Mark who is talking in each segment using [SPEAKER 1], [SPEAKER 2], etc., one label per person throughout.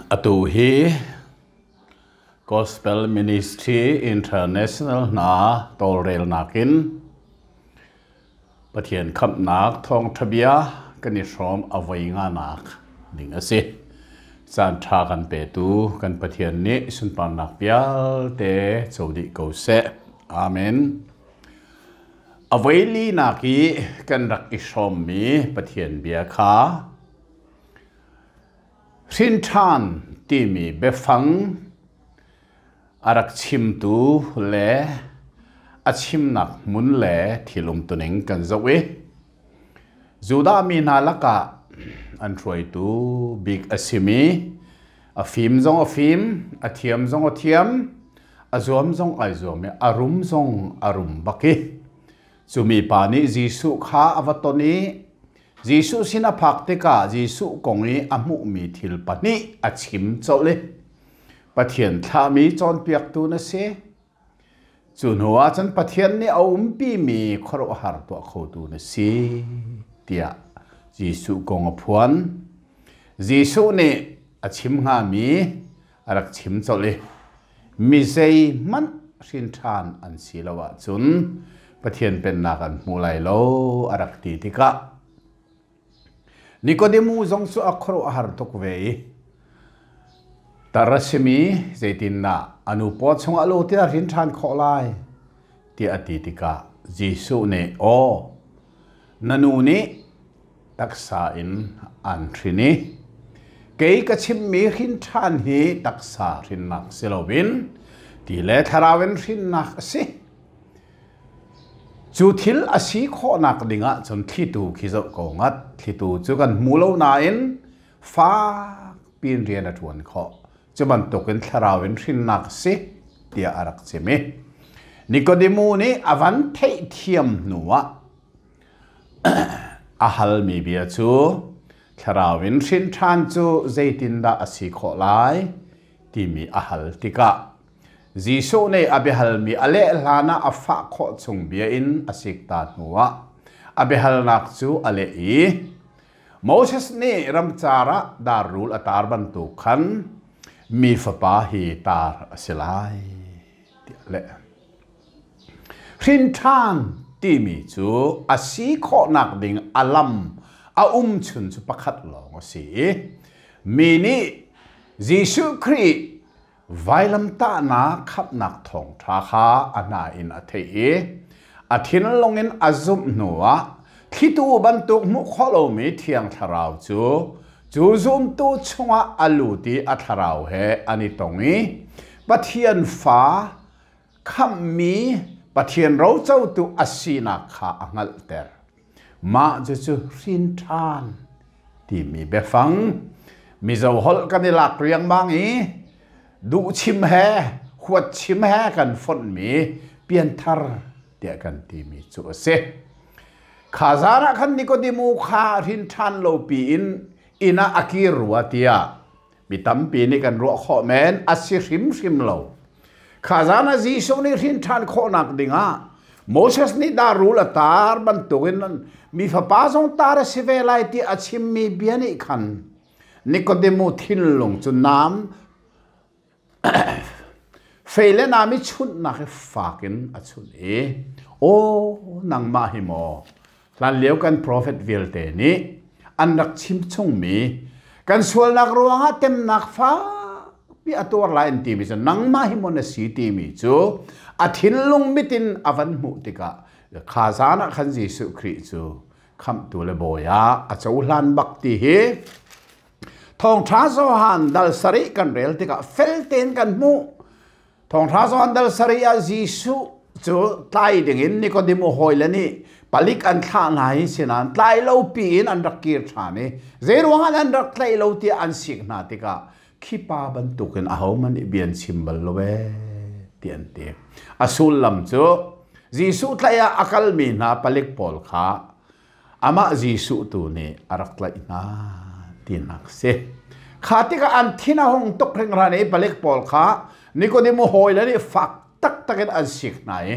[SPEAKER 1] Atu hi Gospel Ministry International hna tawlrelnak in Pathian khamhnak thawngṭha bia kan i hrawm a voi nganak ding a si. Caan ṭha kan petu kan Pathian nih sunparnak vialte co dih ko seh. Amen. A voi linak i kan rak i hrawmmi Pathian bia kha Hrinṭhan timi biafang a rak chimtu le a chimnak hmun le thil umtuning kan zoh i Judah mi hna lakah an hruaitu bik a simi a fim zong a fim, a thiam zong a thiam, a zuam zong ai zuam i a rum zong a rum bak i cu mipa nih Jesuh kha a va ton i Jesuh sin a phak tikah Jesuh kong i a hmuhmi thil pahnih a chim colh i Pathian thlahmi cawnpiaktu na si. Cu hnu ah cun Pathian nih a umpimi khuaruahhar tuah khotu na si tiah Jesuh kong a phuan. Jesuh nih a chim hngami a rak chim colh i mi zeihmanh hrin ṭhan an si lo ahcun Pathian Pennak an hmu lai lo a rak ti tikah Nikodemu zong cu a khuaruah a har tuk ve i tar a simi zeitindah a nu paw chungah lut in a hrin ṭhan khawh lai tiah a ti tikah Jesuh nih aw na nu nih taksa in an hrin i kei ka chimmi hrin ṭhan hi taksa hrinnak si loin ti le thlarau in hrinnak a si. Cu thil a si khawhnak dingah cun thlitu khi zoh ko ngat. Thlitu cu kan hmu lo nain fak piin rian a ṭuan khawh. Cu bantukin thlarau in hrinnak a si tiah a rak chim i Nikodemu nih a van theihthiam hnuah A halmi bia cu thlarau in hrin ṭhan cu zeitindah a si khawh lai timi a hal tikah Jesuh nih a biahalmi a leh hlanah a fah khawh chung bia in a sik ta hnuah a biahalnak cu a leh i Moses nih ramcar ah dar rul a tar bantuk khan mi fapa hi tar a si lai tiah a leh. Hrinṭhan timi cu a si khawhnak ding a lam a umchun cu pakhat lawng a si i mi nih Jesuh Khrih vailamtahnak khamhnak thawngṭha kha a hna in a theih i a thinlung in a zumh hnuah thlitu bantuk hmuh khawh lomi Thiang Thlarau cu cu zumtu chungah a lut i a thlarau he an i tong i Pathian fa khamhmi Pathian rocotu a sinak kha a hngalhter. Mah cucu hrin ṭhan timi biafang Mizo holh kan i lak riangmang i duhchim he huatchim he kan fonhmi pianthar tiah kan timi cu a si. Kha zan ah khan Nikodemu kha hrin ṭhan lo piin inn ah a kir rua tiah Mi tampi nih kan ruah khawh men, a si hrimhrim lo. Kha zan ah Jesuh nih hrin ṭhan khawhnak dingah Moses nih dar rul a tar bantukin mi fapa zong tar a si ve lai ti a chimmi bia nih khan Nikodemu thinlung cu nam fei le nam i chunhnak hi fak in a chunh i aw nangmah hi maw hlanlio kan profet vialte nih an rak chim chungmi kan sualnak ruangah temnak fakpi a tuar lai an timi cu nangmah hi maw na si timi cu a thinlung mit in a van hmuh tikah kha zan ah khan Jesuh Khrih cu khamhtu le bawi ah a cohlan bak ti hi Thawngṭha Johan dal sarih kan rel tikah fel tein kan hmuh. Thawngṭha Johan dal sarih ah Jesuh cu tlai dingin Nikodemu hawile nih palik an thlah hna i sinain tlai lo piin an rak kir ṭhan i zeiruangah an rak tlaih lo tiah an sik hna tikah khi pa bantukin ahohmanh nih bia an chim bal lo ee ti an ti. A sullam cu Jesuh tlaih ah a kalmi hna palik pawl kha Amah Jesuh tu nih a rak tlaih hna tinak si. Kha tikah an thin a hung tuk hringhran i palik pawl kha Nikodemu hawile nih fak taktak in an sik hna i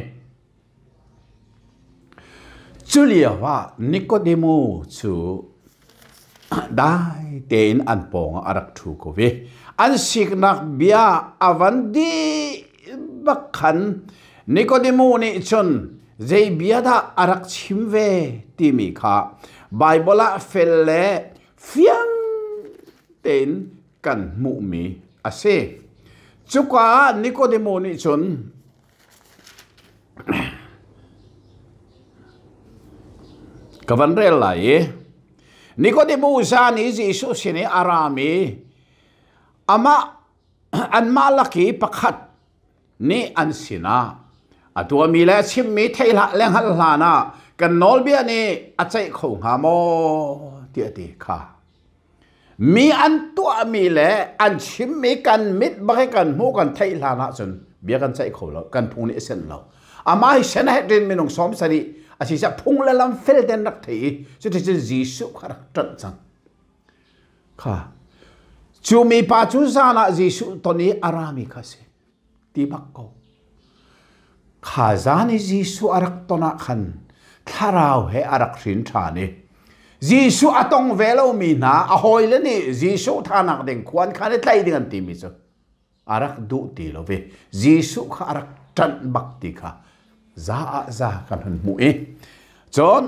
[SPEAKER 1] cu lio ah Nikodemu cu Dai tein an pawng ah a rak ṭhu ko i an siknak bia a van dih bak khan Nikodemu nih cun zei bia dah a rak chim ve timi kha Baibal ah fel le fiang tein kan hmuhmi a si. Cuka ah Nikodemu nih cun Ka van rel lai i Nikodemu zan i Jesuh sin i a rami amah anmah lak i pakhat nih an sinah a tuahmi le a chimmi theih hlah le hngalh hlan ah kan nawlbia nih a ceih kho hnga maw tiah a ti kha. Mi an tuahmi le an chimmi kan mit bak i kan hmuh kan theih hlan ahcun bia kan ceih kho lo, kan phung nih a senh lo. Amah hi Sanhedrin minung 70 a si caah phung le lam fel tein rak thei i cuticun Jesuh kha rak ṭanh cang. Kha cu mipa cu zan ah Jesuh ton i a rami kha a si. Ti bak ko. Kha zan i Jesuh a rak ton ah khan thlarau he a rak hrin ṭhan i Jesuh a tong ve lomi hna a hawile nih Jesuh thanak ding khuan khan i tlaih ding an timi cu a rak duh ti lo i Jesuh kha a rak ṭanh bak ti kha za ah za kan hun hmuh i cun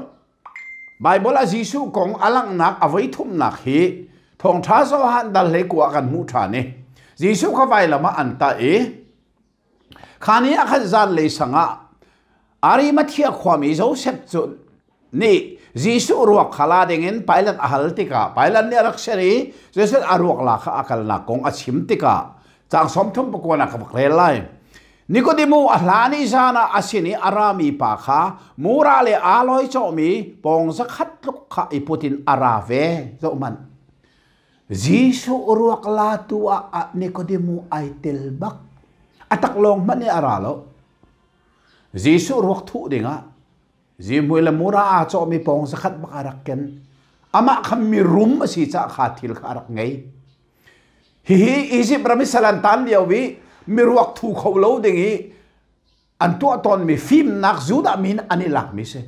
[SPEAKER 1] Baibal ah Jesuh kong a langhnak a voi thumnak hi Thawngṭha Johan dal hlei kua kan hmuh ṭhan i Jesuh kha vailam ah an tah i kha ni ah khan zanlei sang ah Arimathea khuami Josef cu nih Jesuh ruak kha la dingin Pilat a hal tikah Pilat nih a rak ser i Josef a ruak la kha a kalnak kong a chim tikah Caang 39 ah ka vak rel lai. Nikodemu a hlan i zan ah a sin i a rami pa kha mura le aloi cawhmi pawng zakhat tluk kha i put in a ra ve. Zohhmanh. Jesuh ruak latu ah Nikodemu ai tel bak. A taklawng hmanh i a ra lo. Jesuh ruak thuh dingah zihmui le mura aa cawhmi pawng zakhat bak a rak ken. Amah kha mirum a si caah kha thil kha a rak ngei. Hihi Izipt ram i sal an tan lio i miruak thu kho lo ding i an tuah tawnmi fimnak Judah mi nih an i lakmi si.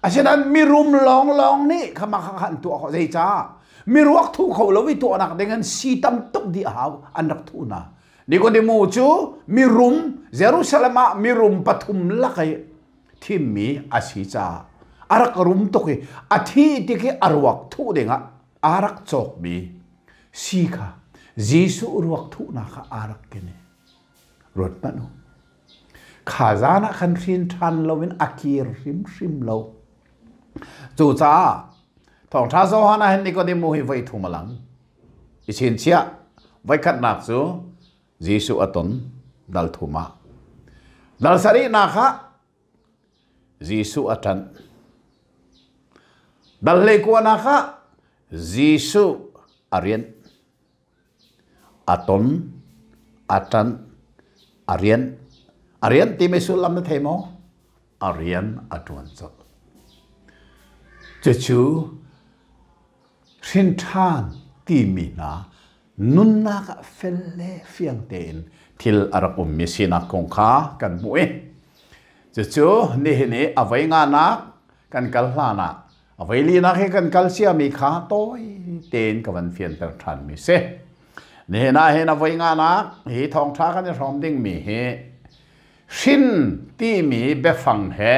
[SPEAKER 1] Asinain mirum lawnglawng nih kha mah kha an tuah khawh. Zeicah? Miruak thu kho lo i tuahnak ding an si tam tuk dih a hau an rak thuh hna. Nikodemu cu mirum Jerusalem ah mirum pathum lak i thimmi a si caah a rak rum tuk i a thi tik i a ruak thuh dingah aa rak cawkmi si kha Jesuh ruak thuhnak kha aa rak ken i ruat hmanh u. Kha zan ah khan hrin ṭhan loin a kir hrimhrim lo. Cucaah Thawngṭha Johan ah hin Nikodemu hi voi thum a lang. I chinchiah voikhatnak cu Jesuh a ton dal thum ah. Dal sarihnak ah Jesuh a ṭanh. Dal hleikuanak ah Jesuh a rianh. A ton, a ṭanh, a rianh. A rianh timi sullam na thei maw? A rian a ṭuan colh. Cucu hrinṭhan timi hna nunnak ah fel le fiang tein thil a rak ummi sinak kong kha kan hmuh i cucu nihin i a voi nganak kan kal hlan ah a voi linak hi kan kal ciami kha tawi tein ka van fianter ṭhanmi si. Nihin ah hin a voi nganak hi thawngṭha kan i hrawm dingmi hi hrin timi biafang he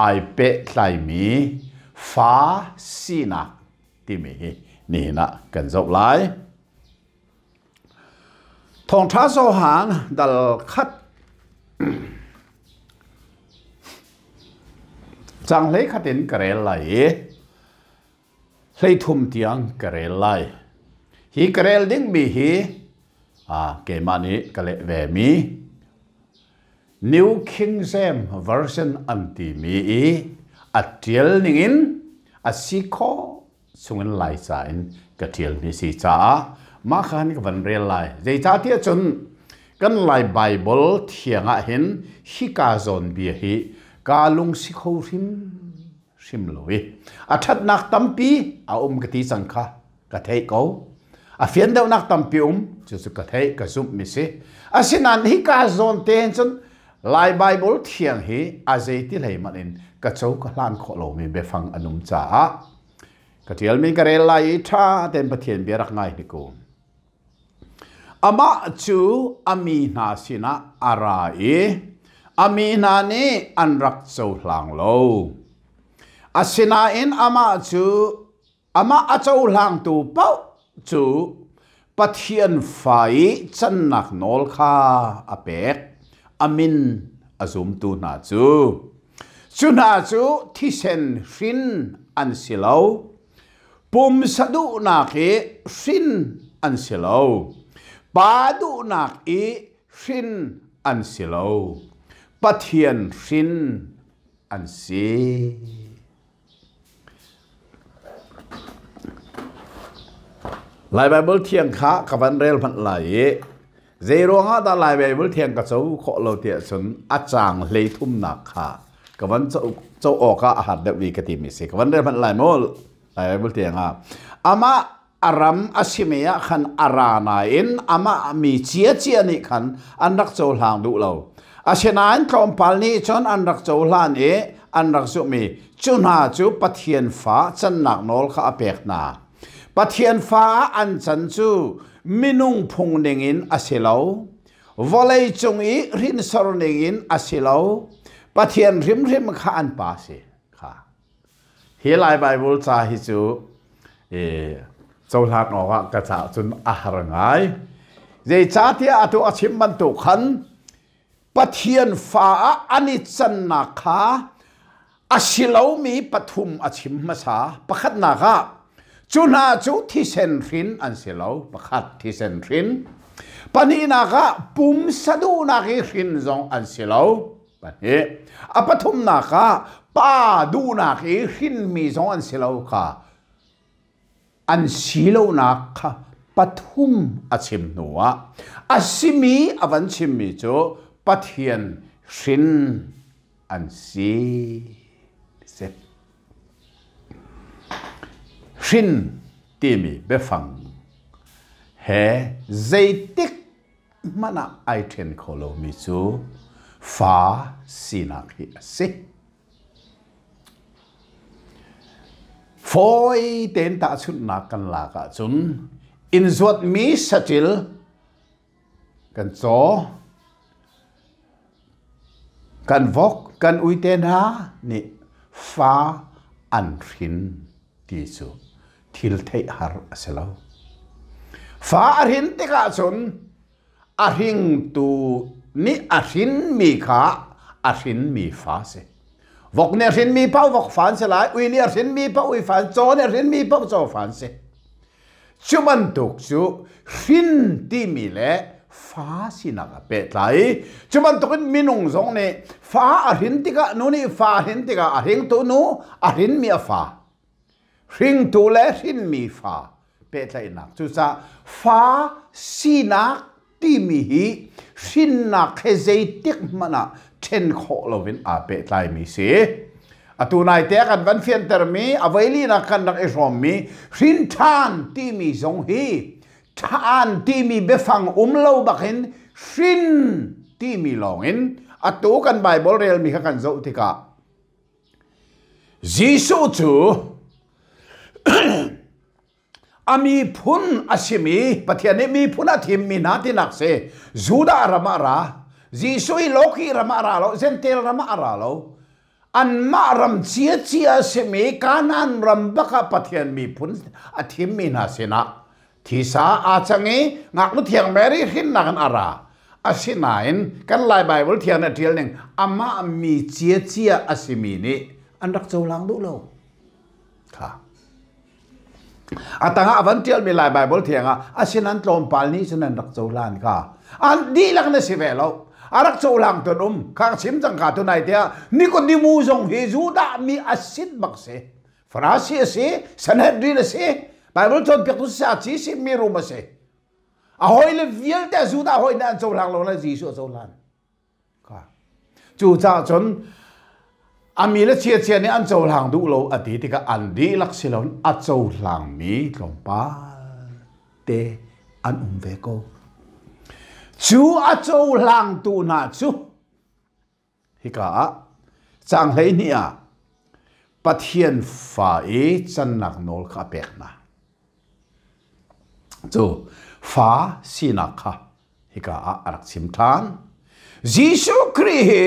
[SPEAKER 1] ai pehtlaimi fa sinak timi hi nihin ah kan zoh lai. Thawngṭha Johan dal khat cang hlei khat in ka rel lai i 13 tiang ka rel lai. Hi ka rel dingmi hi keimah nih ka leh ve mi New King James Version an timi i a ṭial ningin a si khawh chungin Laica in ka ṭialmi si caah mah kha ka van rel lai. Zeicahtiah cun kan Lai Baibal thiang ah hin hika zawn bia hi kaa lungsi kho hrim hrim lo i a ṭhatnak tampi a um ka ti cang kha ka theih ko. A fian deuhnak tampi um cucu ka theih ka zumh mi si. Asinain hika zawn te hin cun Lai Baibal thiang hi a zeiti hlei hmanh in ka co ka hlan khawh lomi biafang an um caah Ka ṭialmi ka rel lai i ṭha tein Pathian bia rak ngai hnik u. Amah cu a mi hna sinah a ra i a mi hna nih an rak cohlang lo. Asinain amah cu amah a cohlangtu paoh cu Pathian fa i cannak nawl kha a pek. A min a zumtu hna cu. Cu hna cu thisen hrin an si lo. Pumsa duhnak i hrin an si lo. Pa duhnak i hrin an si lo. Pathian hrin an si. Lai Baibal thiang kha ka van rel hmanh lai i zei ruangah dah Lai Baibal thiang ka co khawh lo tiah cun a caang hlei thumnak kha ka van co, co awk ah a har deuh ka timi si. Ka van rel hmanh lai maw Lai Baibal thiang ah. Amah a ram a simi ah khan a ra nain amah mi ciacia nih khan an rak cohlang duh lo. Asinain tlawmpal nih cun an rak cohlan i an rak zumh i cu hna cu Pathian fa cannak nawl kha a pek hna. Pathian fa ah an can cu minung phung ningin a si lo, vawlei cung i hrinsor ningin a si lo, Pathian hrimhrim kha an pa si kha. Hi Lai Baibal ca hi cu cohlan awkah ka caah cun a har ngai. Zeicahtiah atu a chim bantuk khan Pathian fa ah an i cannak kha a si lomi pathum a chim hmasa. Pakhatnak ah cu hna cu thisen hrin an si lo. Pakhat thisen hrin. Pahnihnak ah pumsa duhnak i hrin zong an si lo. Pahnih. A pathumnak ah pa duhnak i hrinmi zong an si lo kha an si lonak kha pathum a chim hnu ah a simi a van chimmi cu Pathian hrin an si. Si. Hrin timi biafang he zeitik hmanh ah ai ṭhen kho lomi cu fa sinak hi a si. Fawi tein tahchunhnak kan lak ahcun inn zuatmi saṭil kan caw, kan vok, kan uite hna nih fa an hrin ti cu thil theih har a si lo. Fa a hrin tikah cun a hringtu nih a hrinmi kha a hrinmi fa a si. Vok nih a hrinmi paoh vok fa an si lai, ui nih a hrinmi paoh ui fa, caw nih a hrinmi paoh caw fa an si. Cu bantuk cu hrin timi le fa sinak a pehtlai. Cu bantukin minung zong nih fa a hrin tikah nu nih fa a hrin tikah a hringtu nu a hrinmi a fa. Hringtu le hrinmi fa pehtlaihnak. Cucaah fa sinak timi hi hrinnak he zeitik hmanh ah ṭhen khawh loin aa pehtlaimi si. Atu naite ah kan van fiantermi a voilinak kan rak i hrawmmi hrin ṭhan timi zong hi ṭhan timi biafang um lo bakin hrin timi lawngin atu kan Bible relmi kha kan zoh tikah Jesuh cu a miphun a simi Pathian nih miphun a thimmi hna tinak si Judah ram ah ra Jesuh hi Loki ram ah ra lo Gentile ram ah a ra lo anmah ram ciacia a simi Kanaan ram bak ah Pathian miphun a thimmi hna sinah thisa aa cang i ngaknu thiang Mary hrinnak in a ra asinain kan Lai Bible thiang nih a ṭial ning amah mi ciacia a simi nih an rak cohlang duh lo kha a tangah a van ṭialmi Lai Bible thiang ah asinan tlawmpal nih cun an rak cohlan kha an dihlak na si ve lo a rak cohlang ton um kha chim cang ka tunai tiah Nikodemu zong hi Judah mi a sit bak si Farasi a si, Sanhedrin a si, Bible cawnpiaktu saci si, mirum a si. A hawile vialte Judah hawi nih an cohlang lo le Jesuh a cohlan. Cucaah cun a mi le chiachia nih an cohlang duh lo a ti tikah an dihlak si loin a cohlangmi tlawmpal te an um ve ko. Cu a cohlangtu hna cu Hika ah caang 12 ah Pathian fa i cannak nawl kha a pek hna. Cu fa sinak kha hika ah a rak chim ṭhan. Jesuh Khrih hi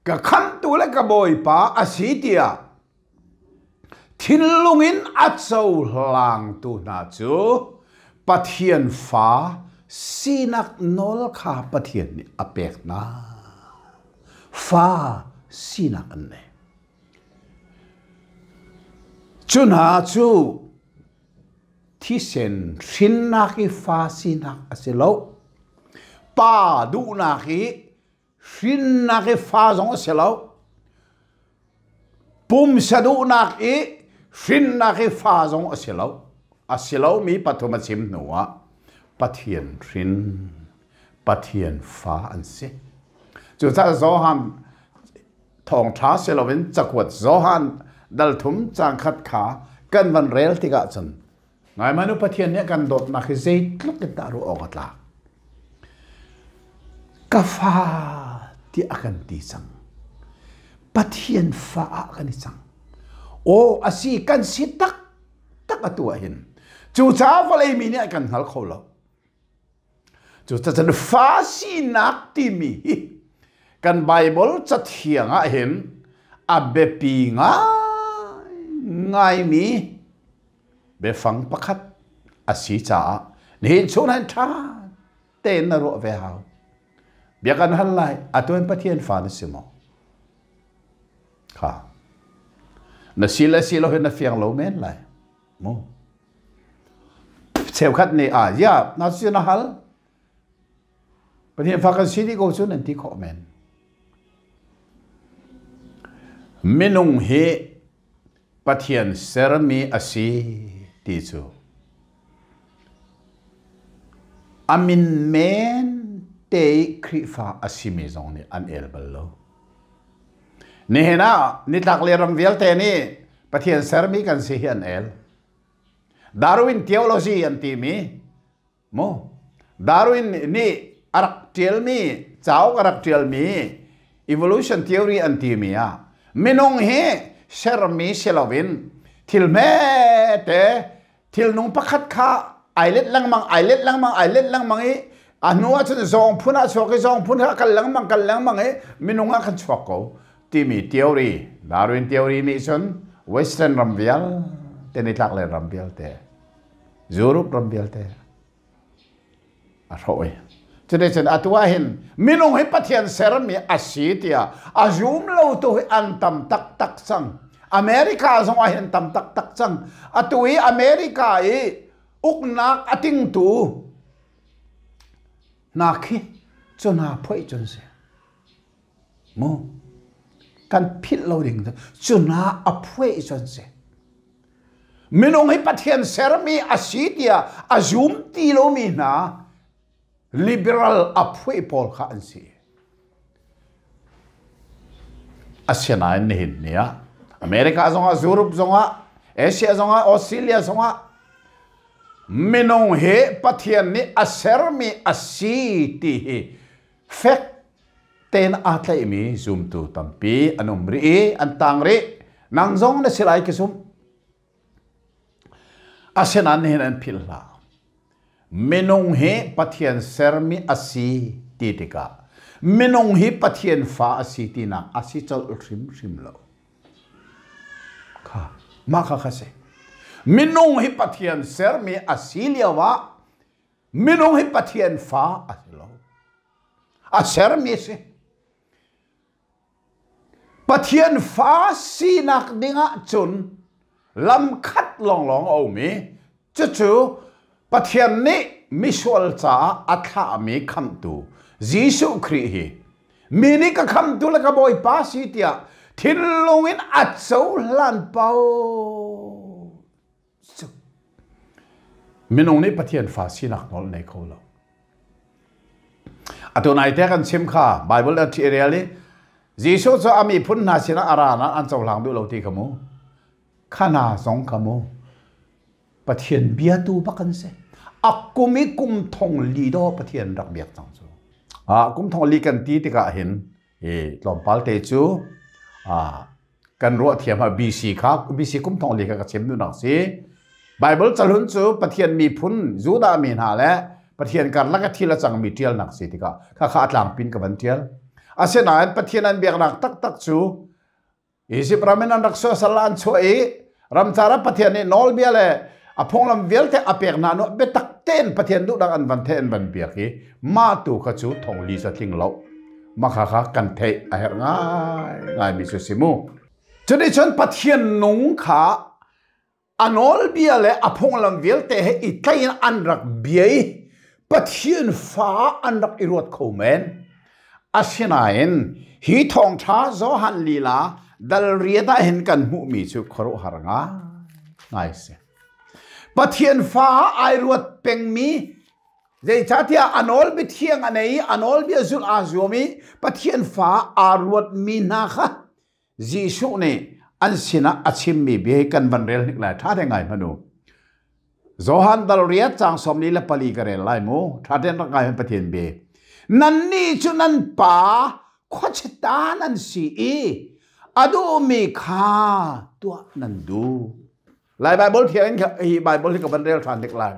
[SPEAKER 1] ka khamhtu le ka Bawipa a si tiah thinlung in a cohlangtu hna cu Pathian fa sinak nawl kha Pathian nih a pek hna. Fa sinak an nei. Cu hna cu thisen hrinnak i fa sinak a si lo. Pa duhnak i hrinnak i fa zong a si lo. Pumsa duhnak i hrinnak i fa zong a si lo. A si lomi pathum a chim hnuah Pathian hrin, Pathian fa an si. Cucaah Johan thawngṭha si loin cakuat Johan dal thum caang khat kha kan van rel tikah cun ngaimanu Pathian nih kan dawtnak hi zeitluk in dah ruah awk a tlak. Ka fa tiah a kan ti cang. Pathian fa ah kan i cang. Aw a si kan si tak tak atu ah hin. Cucaah vawlei mi nih an kan hngal kho lo. Cucacun fa sinak timi hi kan Baibal cathiang ah hin a biapi ngaingaimi biafang pakhat a si caah nihin chung hin ṭha tein na ruah ve hau. Bia kan hal lai, atu in Pathian fa na si maw? Kha. Na si le si lo hin na fiang lo men lai. Mu. Cheukhat nih ah ya na si na hal Pathian fa kan si dih ko cu nan ti khawh men. Minung hi Pathian sermi a si ti cu a min men te i Khrihfa a simi zong nih an el bal lo. Nihin ah nitlak le ram vialte nih Pathian sermi kan si hi an el. Darwin theology an timi mu Darwin nih a rak ṭialmi cauk a rak ṭialmi evolution theory an timi ah minung hi sermi si loin thil hmete thilnung pakhat kha ai let lengmang ai let lengmang ai let lengmang i a hnu ah cun zawng phun ah chuak i zawng phun ah kal lengmang kal lengmang i minung ah kan chuak ko timi theory Darwin theory nih cun Western ram vialte nitlak le ram vialte Europe ram vialte a hrawh i cuticun atu ah hin minung hi Pathian sermi a si tiah a zum lo tu hi an tam taktak cang. America zong ah hin tam taktak cang. Atu i America i uknak a tingtu hna khi cu hna phoih cun si. Mu kan philh lo ding cu hna a phuai cun si. Minung hi Pathian sermi a si tiah a zum ti lomi hna liberal a phuai pawl kha an si. Asinain nihin ni ah America zongah Europe zongah Asia zongah Australia zongah minung hi Pathian nih a sermi a si ti hi fek tein aa tlaihmi zumtu tampi an um rih i an tang rih. Nang zong na si lai ka zumh. Asinain nihin an philh hlah. Minung hi Pathian sermi a si ti tikah minung hi Pathian fa a si tinak a si colh hrimhrim lo. Kha mah kha kha si. Minung hi Pathian sermi a si lio ah Minung hi Pathian fa a si lo. A sermi a si. Pathian fa sinak dingah cun lam khat lawnglawng a um i cucu Pathian nih misual caah a thlahmi khamhtu Jesuh Khrih hi mi nih ka khamhtu le ka Bawipa si tiah thinlung in a cohlan paoh Minung nih Pathian fa sinak nawl nei kho lo. Atu nai te kan chim kha Bible a ṭhi rel i Jesuh cu a miphun hna sinah a ra na an cohlang duh lo ti kha mu. Khana zong kha mu. Pathian biatu bak an si. A kum i kum thong li do Pathian rak biak cang cu. Ah kum thong li kan ti tikah hin i tlawmpal te cu ah. Kan ruah thiam ah BC kha BC kum thong li kha ka chim duhnak si. Bible calhun cu Pathian miphun Judah mi hna le Pathian karlak a thil a cangmi ṭialnak si tikah kha kha a tlangpin ka van ṭial. Asinain Pathian an biaknak taktak cu Izipt ram in an rak suasal an chuah i ramcar ah Pathian nih nawlbia le a phunglam vialte a pek hna nu biatak tein Pathian duhnak an van theih an van biak i mah tu kha cu thong li cu a tling lo. Mah kha kha kan theih a herh ngai ngaimi cu si mu. Cuticun Pathian nung kha a nawlbia le a phunglam vialte he i tlaih in an rak bia i Pathian fa an rak i ruat kho men. Asinain hi thawngṭha Johan lila dal riat ah hin kan hmuhmi cu khuaruahhar ngai si. Pathian fa ai ruat pengmi zeicahtiah a nawlbia thiang a nei i a nawlbia zulh aa zuam i Pathian fa aa ruatmi hna kha Jesuh nih an sinah a chimmi bia hi kan van rel hnik lai. Ṭha te ngai hmanh u. Johan dal riat caang 44 ka rel lai mu. Ṭha tein rak ngai hmanh Pathian bia. Nannih cu nan pa khuachita nan si i a duhmi kha tuah nan duh. Lai Bible thiang in hi Bible hi ka van rel ṭhan hnik lai.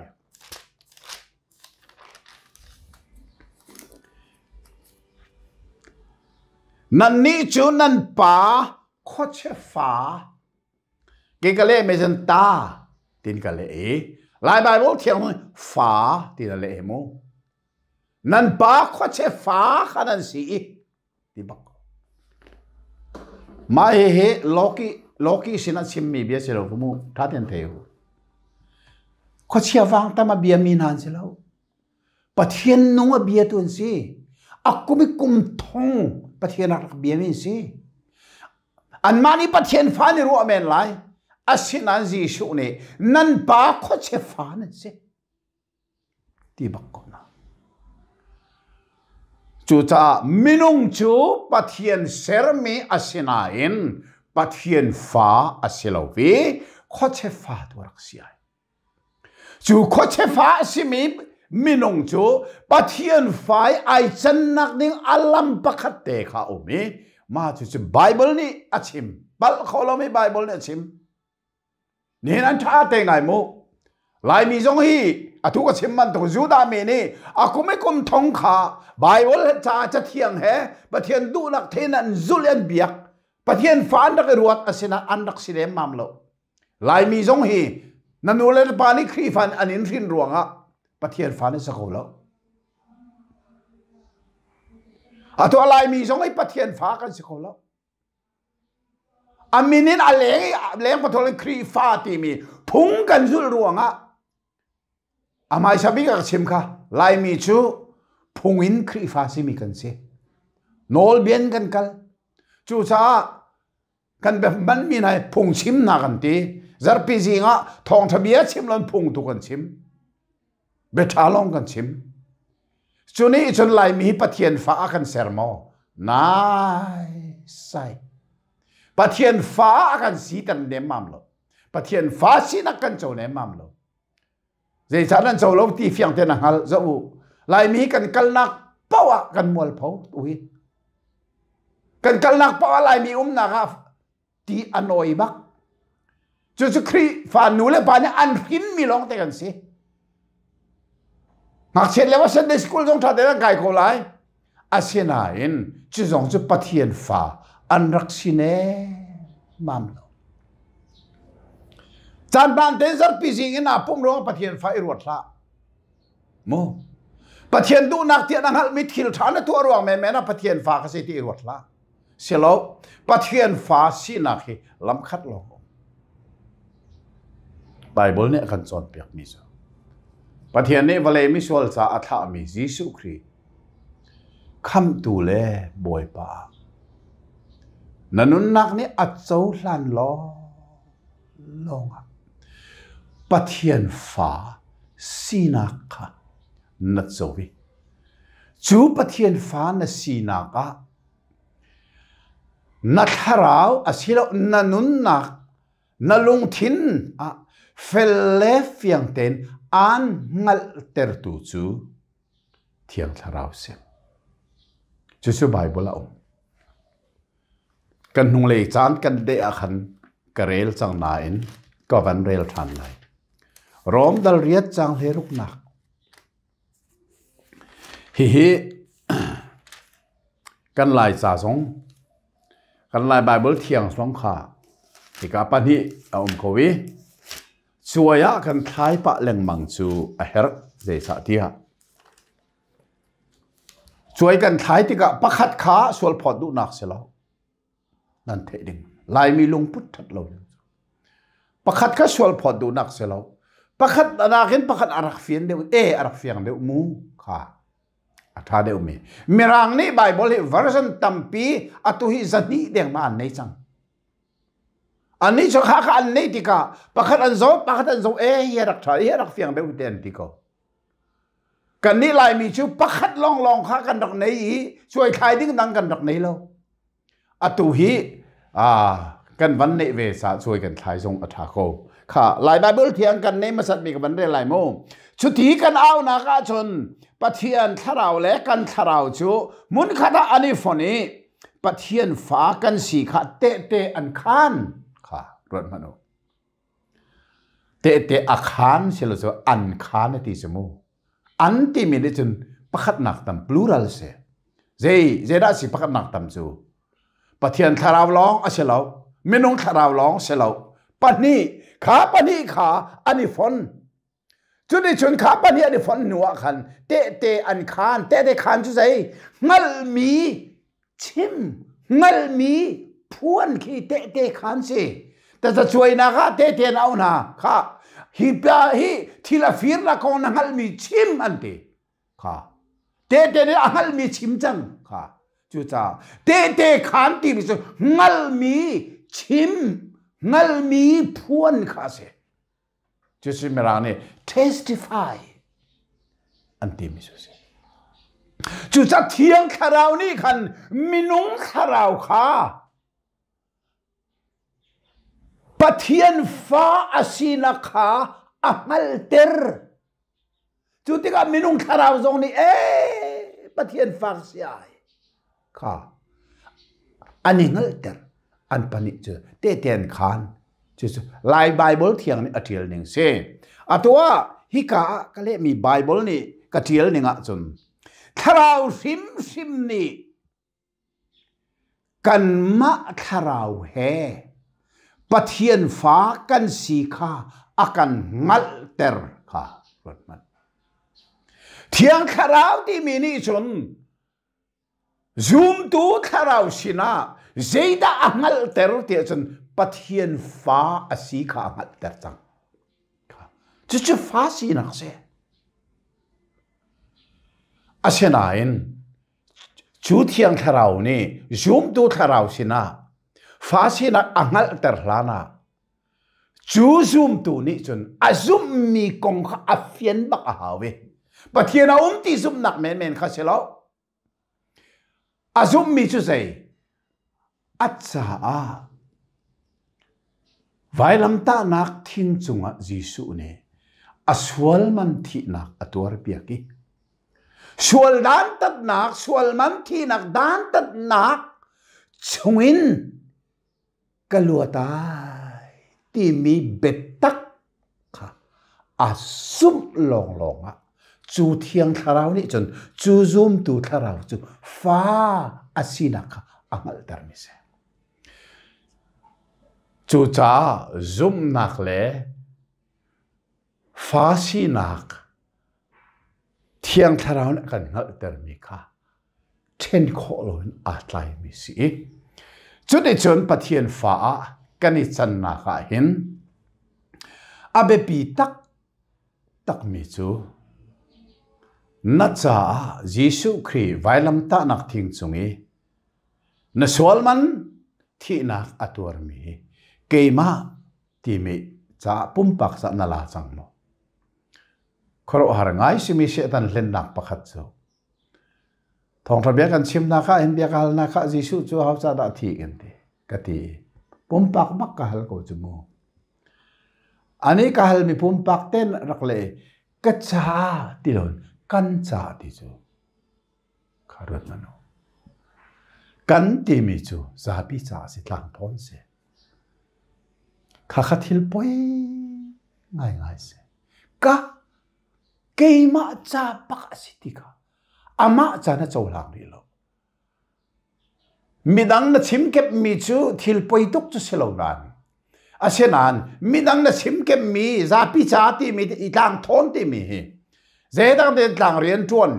[SPEAKER 1] Nannih cu nan pa khuachia fa ke ka leh me zan ta tin ka leh i Lai Bible thiang nih fa ti na leh mu. Nan pa khuachia fa kha nan si i ti bak. Mah hihi Loki Loki sin a chimmi bia si lo mu tha ten thei u. Khuachia vang tam a bia mi hna an si lo. Pathian nung a bia tu an si. A kum i kum thong Pathian a rak bia mi an si. Anmah nih Pathian fa nih ruah men lai. Asinain Jesuh nih nan pa khuachia fa nan si. Ti bak ko na. Cucaah minung cu Pathian sermi a si nain Pathian fa a si lo i khuachia fa tu rak si ai. Cu khuachia fa a simi minung cu Pathian fa i ai cannak ding a lam pakhat te kha a um i mah cucu Baibal nih a chim. Palh kho lomi Baibal nih a chim. Nihin an ṭha te ngai mu. Laimi zong hi atu ka chim bantuk Judah mi nih a kum i kum thong kha Baibal ca cathiang he Pathian duhnak thein an zulh i an biak. Pathian fa an rak i ruat asinain an rak si lemmam lo. Laimi zong hi na nu le na pa nih Khrihfa an in hrin ruangah Pathian fa na si kho lo. Atu a Laimi zong hi Pathian fa kan si kho lo. A min in a leng i leng pathol in Khrihfa timi phung kan zulh ruangah a hmaisa bik a ka chim kha Laimi cu phung in Khrihfa simi kan si. Nawlbian kan kal. Cucaah kan hmanmi hna hi phungchim hna kan ti zarhpi zing ah thawngṭha bia chim lo phung tu kan chim biaṭha lawng kan chim cu nih cun laimi hi pathian fa a kan ser maw nai sai pathian fa a kan siter nemmam lo pathian fa sinak kan co nemmam lo Zeicah nan co lo ti fiang tein a hngalh zoh u. Laimi kan kalnak paoh ah kan mualpho tu hi. Kan kalnak paoh ah Laimi umnak ah ti a nawi bak. Cucu Khrihfa nu le pa nih an hrinmi lawng te kan si. Ngakchiat lio ah Sunday school zong ṭha tein an kai ko lai. Asinain cu zong cu Pathian fa an rak si nemmam lo. Caan hmaan tein zarhpi zing in aa pumh ruangah Pathian fa i ruat hlah. Mu. Pathian duhnak tiah na hngalhmi thil ṭha na tuah ruang menmen ah Pathian fa ka si ti i ruat hlah. Silo, Pathian fa sinak hi lamkhat lawng um. Bible nih a kan cawnpiakmi cu Pathian nih vawlei misual ca a thlahmi Jesuh Khrih khamhtu le Bawipa na nunnak nih a cohlan law lawngah Pathian fa sinak kha na co i cu Pathian fa na sinak ah Na thlarau asilo na nunnak na lungthin ah fel le fiang tein aan hngalhtertu cu Thiang Thlarau si. Cucu Bible a um. Kan hnunglei caan kan deh ah khan ka rel cang nain ka van rel ṭhan lai. Rom dal riat cang hle ruknak. Hihi kan Lai ca zong kan Lai Bible thiang zong kha hika pahnih a um ko i cuai ah kan thlai pah lengmang cu a herh zeicahtiah cuai kan thlai tikah pakhat kha sualphawt duhnak si lo nan theih ding Laimi lungput ṭhat lo pakhat kha sualphawt duhnak si lo pakhat nakin pakhat a rak fian deuh e a rak fiang deuh mu kha a ṭha deuh mi Mirang nih Bible hi version tampi atu hi zahnih deng ma an nei cang annih cu kha kha an neih tikah pakhat an zoh pakhat an zoh e hi a rak ṭha hi a rak fiang deuh te an ti ko Kannih Laimi cu pakhat lawnglawng kha kan rak nei i cuaithlai ding dang kan rak nei lo. Atu hi kan van neih ve sa cuai kan thlai zong a ṭha ko. Kha Lai Bible thiang kan nei hmasat mi ka van rel lai mu. Cuti kan aunak ahcun Pathian thlarau le kan thlarau cu hmunkhat ah an i fon i Pathian fa kan si kha tehte an khan kha ruat hmanh u. Tehte a khaan silo cu an khaan a ti cu mu. An timi nih cun pakhatnak tam plural si. Zei zeidah si pakhatnak tam cu? Pathian thlarau lawng a si lo. Minung thlarau lawng si lo. Pahnih kha pahnih kha an i fon. Cuticun kha pahnih an i fonh hnu ah khan tehte an khaan. Tehte khaan cu zei? Hngalhmi chim, hngalhmi phuan khi tehte khaan si. Tazacuainak ah tehte an auh hna. Kha hi pa hi thil a firnak kong na hngalhmi chim an ti. Kha tehte nih a hngalhmi chim cang. Kha cucaah tehte khaan timi cu hngalhmi chim, hngalhmi phuan kha a si. Cucu Mirang nih testify an timi cu a si. Cucaah Thiang Thlarau nih khan minung thlarau kha Pathian fa a sinak kha a hngalhter. Cu tikah minung thlarau zong nih ee Pathian fa ka si ai kha an i hngalhter an pahnih cu tehte an khaan cucu Lai Bible thiang nih a ṭial ning si. Atu ah hika ah ka lehmi Bible nih ka ṭial ning ahcun thlarau hrimhrim nih Kanmah thlarau he Pathian fa kan si kha a kan hngalhter kha ruat hmanh. Thiang Thlarau timi nih cun zumtu thlarau sinah zeidah a hngalhter tiah cun Pathian fa a si kha a hngalhter cang. Cucu fa sinak a si. Asinain Cu Thiang Thlarau nih zumtu thlarau sinah fa sinak a hngalhter hlanah cu zumtu nih cun a zumhmi kong kha a fian bak a hau i Pathian a um ti zumhnak menmen kha si lo. A zumhmi cu zei? A caah vailamtahnak thing cungah Jesuh nih a sual man thihnak a tuarpiak i sual dantatnak, sual man thihnak dantatnak chungin ka luat ai timi biatak kha a zumh lawnglawng ah cu thiang thlarau nih cun cu zumtu thlarau cu fa a sinak kha a hngalhtermi si. Cucaah zumhnak le fa sinak thiang thlarau nih a kan hngalhtermi kha ṭhen khawh loin aa tlaimi si i cuticun Pathian fa ah kan i cannak ah hin a biapi taktakmi cu na caah Jesuh Khrih vailamtahnak thing cung i na sual man thihnak a tuarmi keimah timi caah pumpak cah na la cang maw? Khuaruahhar ngai simi Satan hlennak pakhat cu Thawngṭha bia kan chimnak ah hin bia ka halnak ah Jesuh cu aho ca dah thi kan ti ka ti pumpak bak ka hal ko cu mu ani ka halmi pumpak ten rak le ka ca ti lo kan ca ti cu kha ruat hmanh u. Kan timi cu zapi caah si tlang thawn si. Khakha thil poi ngaingai si. Ka keimah ca bak a si ti kha amah ca na cohlang rih lo. Midang na chim kepmi cu thil poi tuk cu si lo nain asinain midang na chim kepmi zapi ca timi i tlang thawn timi hi zeidang tein tlang rian ṭuan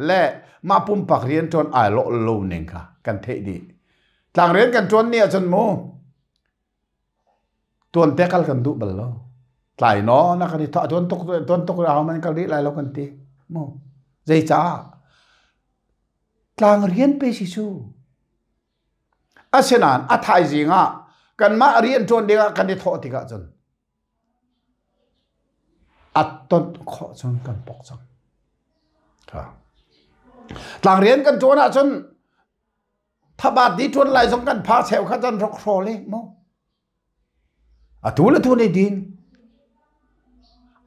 [SPEAKER 1] le mah pumpak rian ṭuan ai lawh lo ning kha kan theih dih. Tlang rian kan ṭuan ni ahcun mu tuan te kal kan duh bal lo. Tlai naw na kan i thawh tuan tuk tuan tuk aho man kal rih lai lo kan ti mu. Zeicah? Tlang rian pe si cu. Asinain a thaizing ah kanmah rian ṭuan dingah kan i thawh tikah cun a tonh khawh cun kan pok cang. Tlang rian kan ṭuan ahcun thabat di ṭuan lai zong kan pha cheu kha cun rokhrawl i mu. Atu le tu nih din.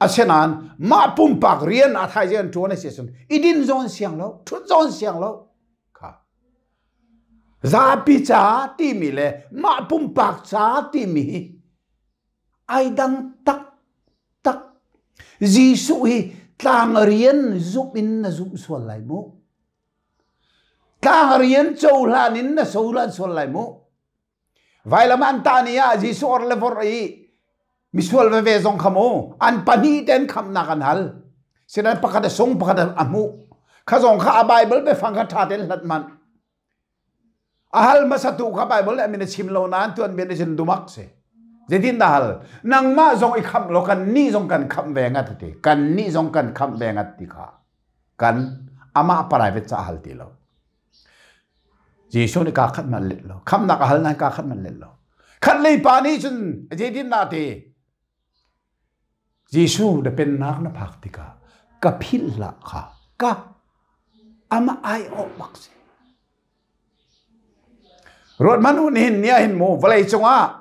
[SPEAKER 1] Asinain mah pumpak rian a thaizing an ṭuan a si ahcun i din zong an siang lo, ṭhut zong an siang lo. Kha. Zapi ca timi le mah pumpak ca timi hi ai dang taktak. Jesuh hi tlang rian zumh in na zumh sual lai mu. Tlang rian cohlan in na cohlan sual lai mu. Vailam an tah ni ah Jesuh or le vor i misual veve zong kha mu an pahnih ten khamnak an hal. Sinan pakhat a sung pakhat a hmuh. Kha zong kha a Bible biafang kha ṭha tein hlat manh. A hal hmasa tu kha Bible le min a chim lo nain tuan bian in dumak si. Zeitin dah hal? Nangmah zong i khamh lo kan nih zong kan khamh ve ngat ti. Kan nih zong kan khamh ve ngat ti kha. Kan amah private ca hal ti lo. Jesuh nih kaa khat man let lo. Khamnak a hal nain kaa khat man let lo. Khat lei pa nih cun zeitin dah ti? Jesuh na pennak na phak tikah ka philh hlah kha ka ama ai awh bak si. Ruat man u nihin ni ah hin mu vawlei cungah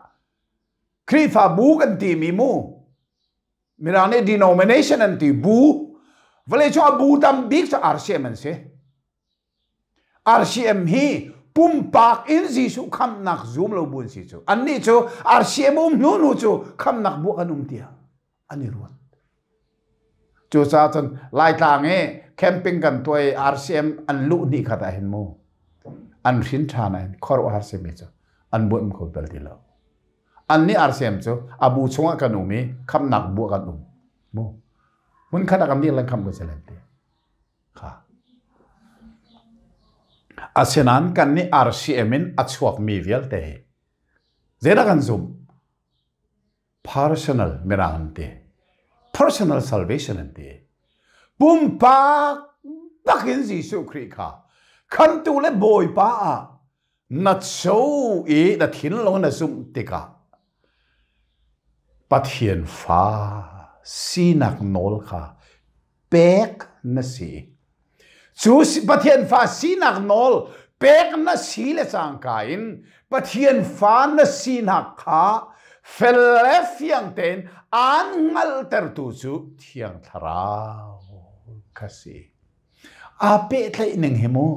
[SPEAKER 1] Khrihfabu kan timi mu Mirang nih denomination an ti bu vawlei cungah bu tam bik cu RCM an si. RCM hi pumpak in Jesuh khamnak zum lo bu an si cu. Annih cu RCM um hnu hnu cu khamnak bu kan um tiah an i ruat. Cucaah cun Laitlang i camping kan tuah i RCM an luh hnih khat ah hin mu an hrin ṭhan ah hin khuaruahhar simi cu an buanh kho bal ti lo. Annih RCM cu a bu chungah kan um i khamnak bu ah kan um. Mu hmun khat ah kan dir lan khamh ko selen ti. Kha. Asinain kan nih RCM in a chuakmi vialte hi zeidah kan zumh? Personal mirang an ti. Personal salvation an ti. Pumpak bakin Jesuh Khrih kha khamtu le Bawipa ah na cho i na thinlung na zumh tikah Pathian fa sinak nawl kha pek na si. Cu Pathian fa sinak nawl pek na si le cangka in Pathian fa na sinak kha fel le fiang tein aan hngalhtertu cu Thiang Thlarau kha si. Aa pehtlaih ning hi mu.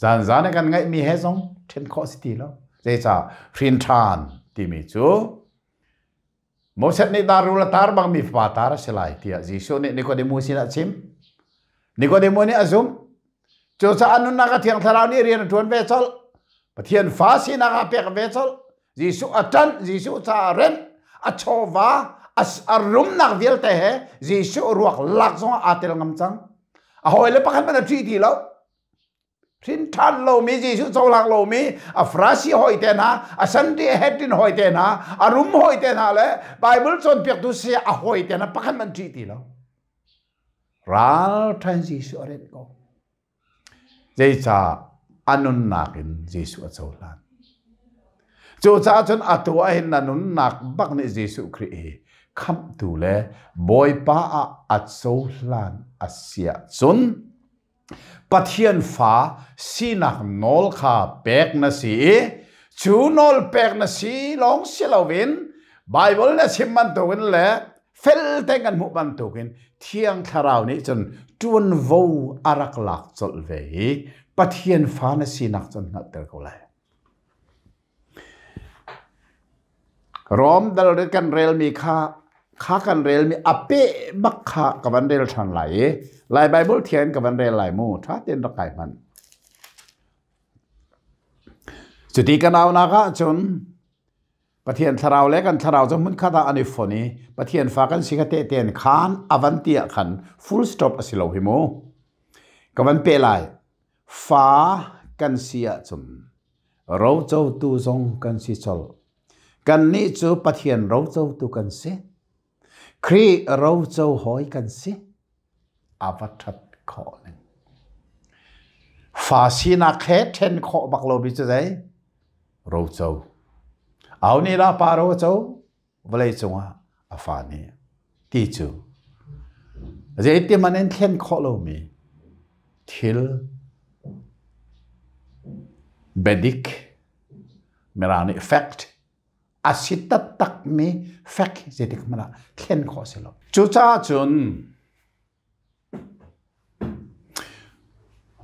[SPEAKER 1] Zanzan i kan ngaihmi he zong ṭhen khawh si ti lo. Zeicah hrin ṭhan timi cu Moses nih darul a tar bangmi fapa tar a si lai tiah Jesuh nih Nikodemu sinah a chim. Nikodemu nih a zumh. Cucaah nunnak a Thiang Thlarau nih rian a ṭuan ve colh. Pathian fa sinak ah pek ve colh. Jesuh a ṭanh, Jesuh caah a renh, a chawva, a rumnak vialte he Jesuh ruak lak zongah aa tel ngam cang. A hawile pakhat hmanh a ṭih ti lo. Hrin ṭhan lomi Jesuh cohlang lomi a Farasi hawi te hna, a Sanhedrin hawi te hna, a rum hawi te hna le Bible cawnpiaktu saya a hawi te hna pakhat hmanh ṭih ti lo. Ral ṭhan Jesuh a renh ko. Zeicah a nunnak in Jesuh a cohlan. Cucaah cun atu ah hin na nunnak bak nih Jesuh Khrih hi khamhtu le Bawipa ah a cohlan a si ahcun Pathian fa sinak nawl kha pek na si i cu nawl pek na si lawng si loin Baibal na chim bantukin le Fel te kan hmuh bantukin Thiang Thlarau nih cun ṭuanvo a rak lak colh ve i Pathian fa na sinak cun hngalhter ko lai. Rom dal kan relmi kha kha kan relmi a peh bak kha ka van rel ṭhan lai i Lai Bible thian ka van rel lai mu ṭha tein rak kai hmanh. Cuti kan aunak ahcun Pathian thlarau le kan thlarau cu hmunkhat ah an i fon i Pathian fa kan si kha tehte khan a van ti ah khan full stop a si lo hi mu. Ka van pe lai. Fa kan si ahcun rocotu zong kan si colh. Kannih cu Pathian rocotu kan si. Khrih roco hawi kan si. A va ṭhat khawh ning. Fa sinak he ṭhen khawh bak lomi cu zei? Roco. Aho nih dah pa ro a co? Vawlei cungah a fa nih ti cu zeiti man in thlen khawh lomi thil biadik Mirang nih fact a si taktakmi fact zeitik hmanh ah thlen khawh a si lo. Cucaah cun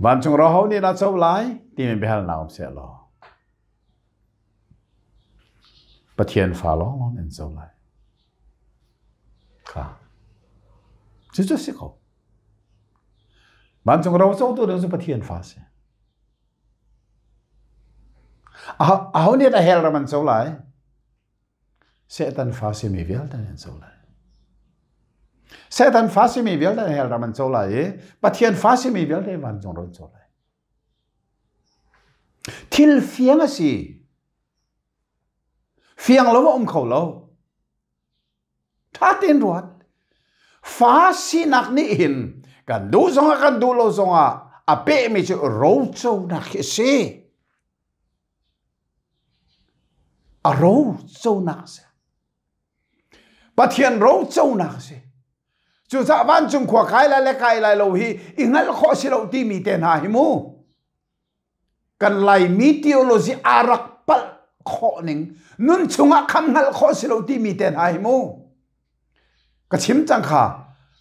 [SPEAKER 1] vancung ro ho nih dah co lai timi biahalnak um seh law Pathian fa lawnglawng in co lai. Kha. Cucu si ko. Vancung ro cotu ding cu Pathian fa si. Aho nih dah hell ram an co lai? Satan fa simi vialte an co lai. Satan fa simi vialte hell ram an co lai i Pathian fa simi vialte vancung ram an co lai. Thil fiang a si. Fiang lo a um kho lo. Ṭha tein ruat. Fa sinak nih hin kan duh zongah kan duh lo zongah a pehmi cu roconak hi a si. A roconak a si. Pathian roconak a si. Cucaah vancung khua kai lai le kai lai lo hi i hngalh khawh si lo timi te hna hi mu. Kan Laimi theology aa rak palh khawh ning nun chungah kham hngalh khawh si lo timi te hna hi mu. Ka chim cang kha.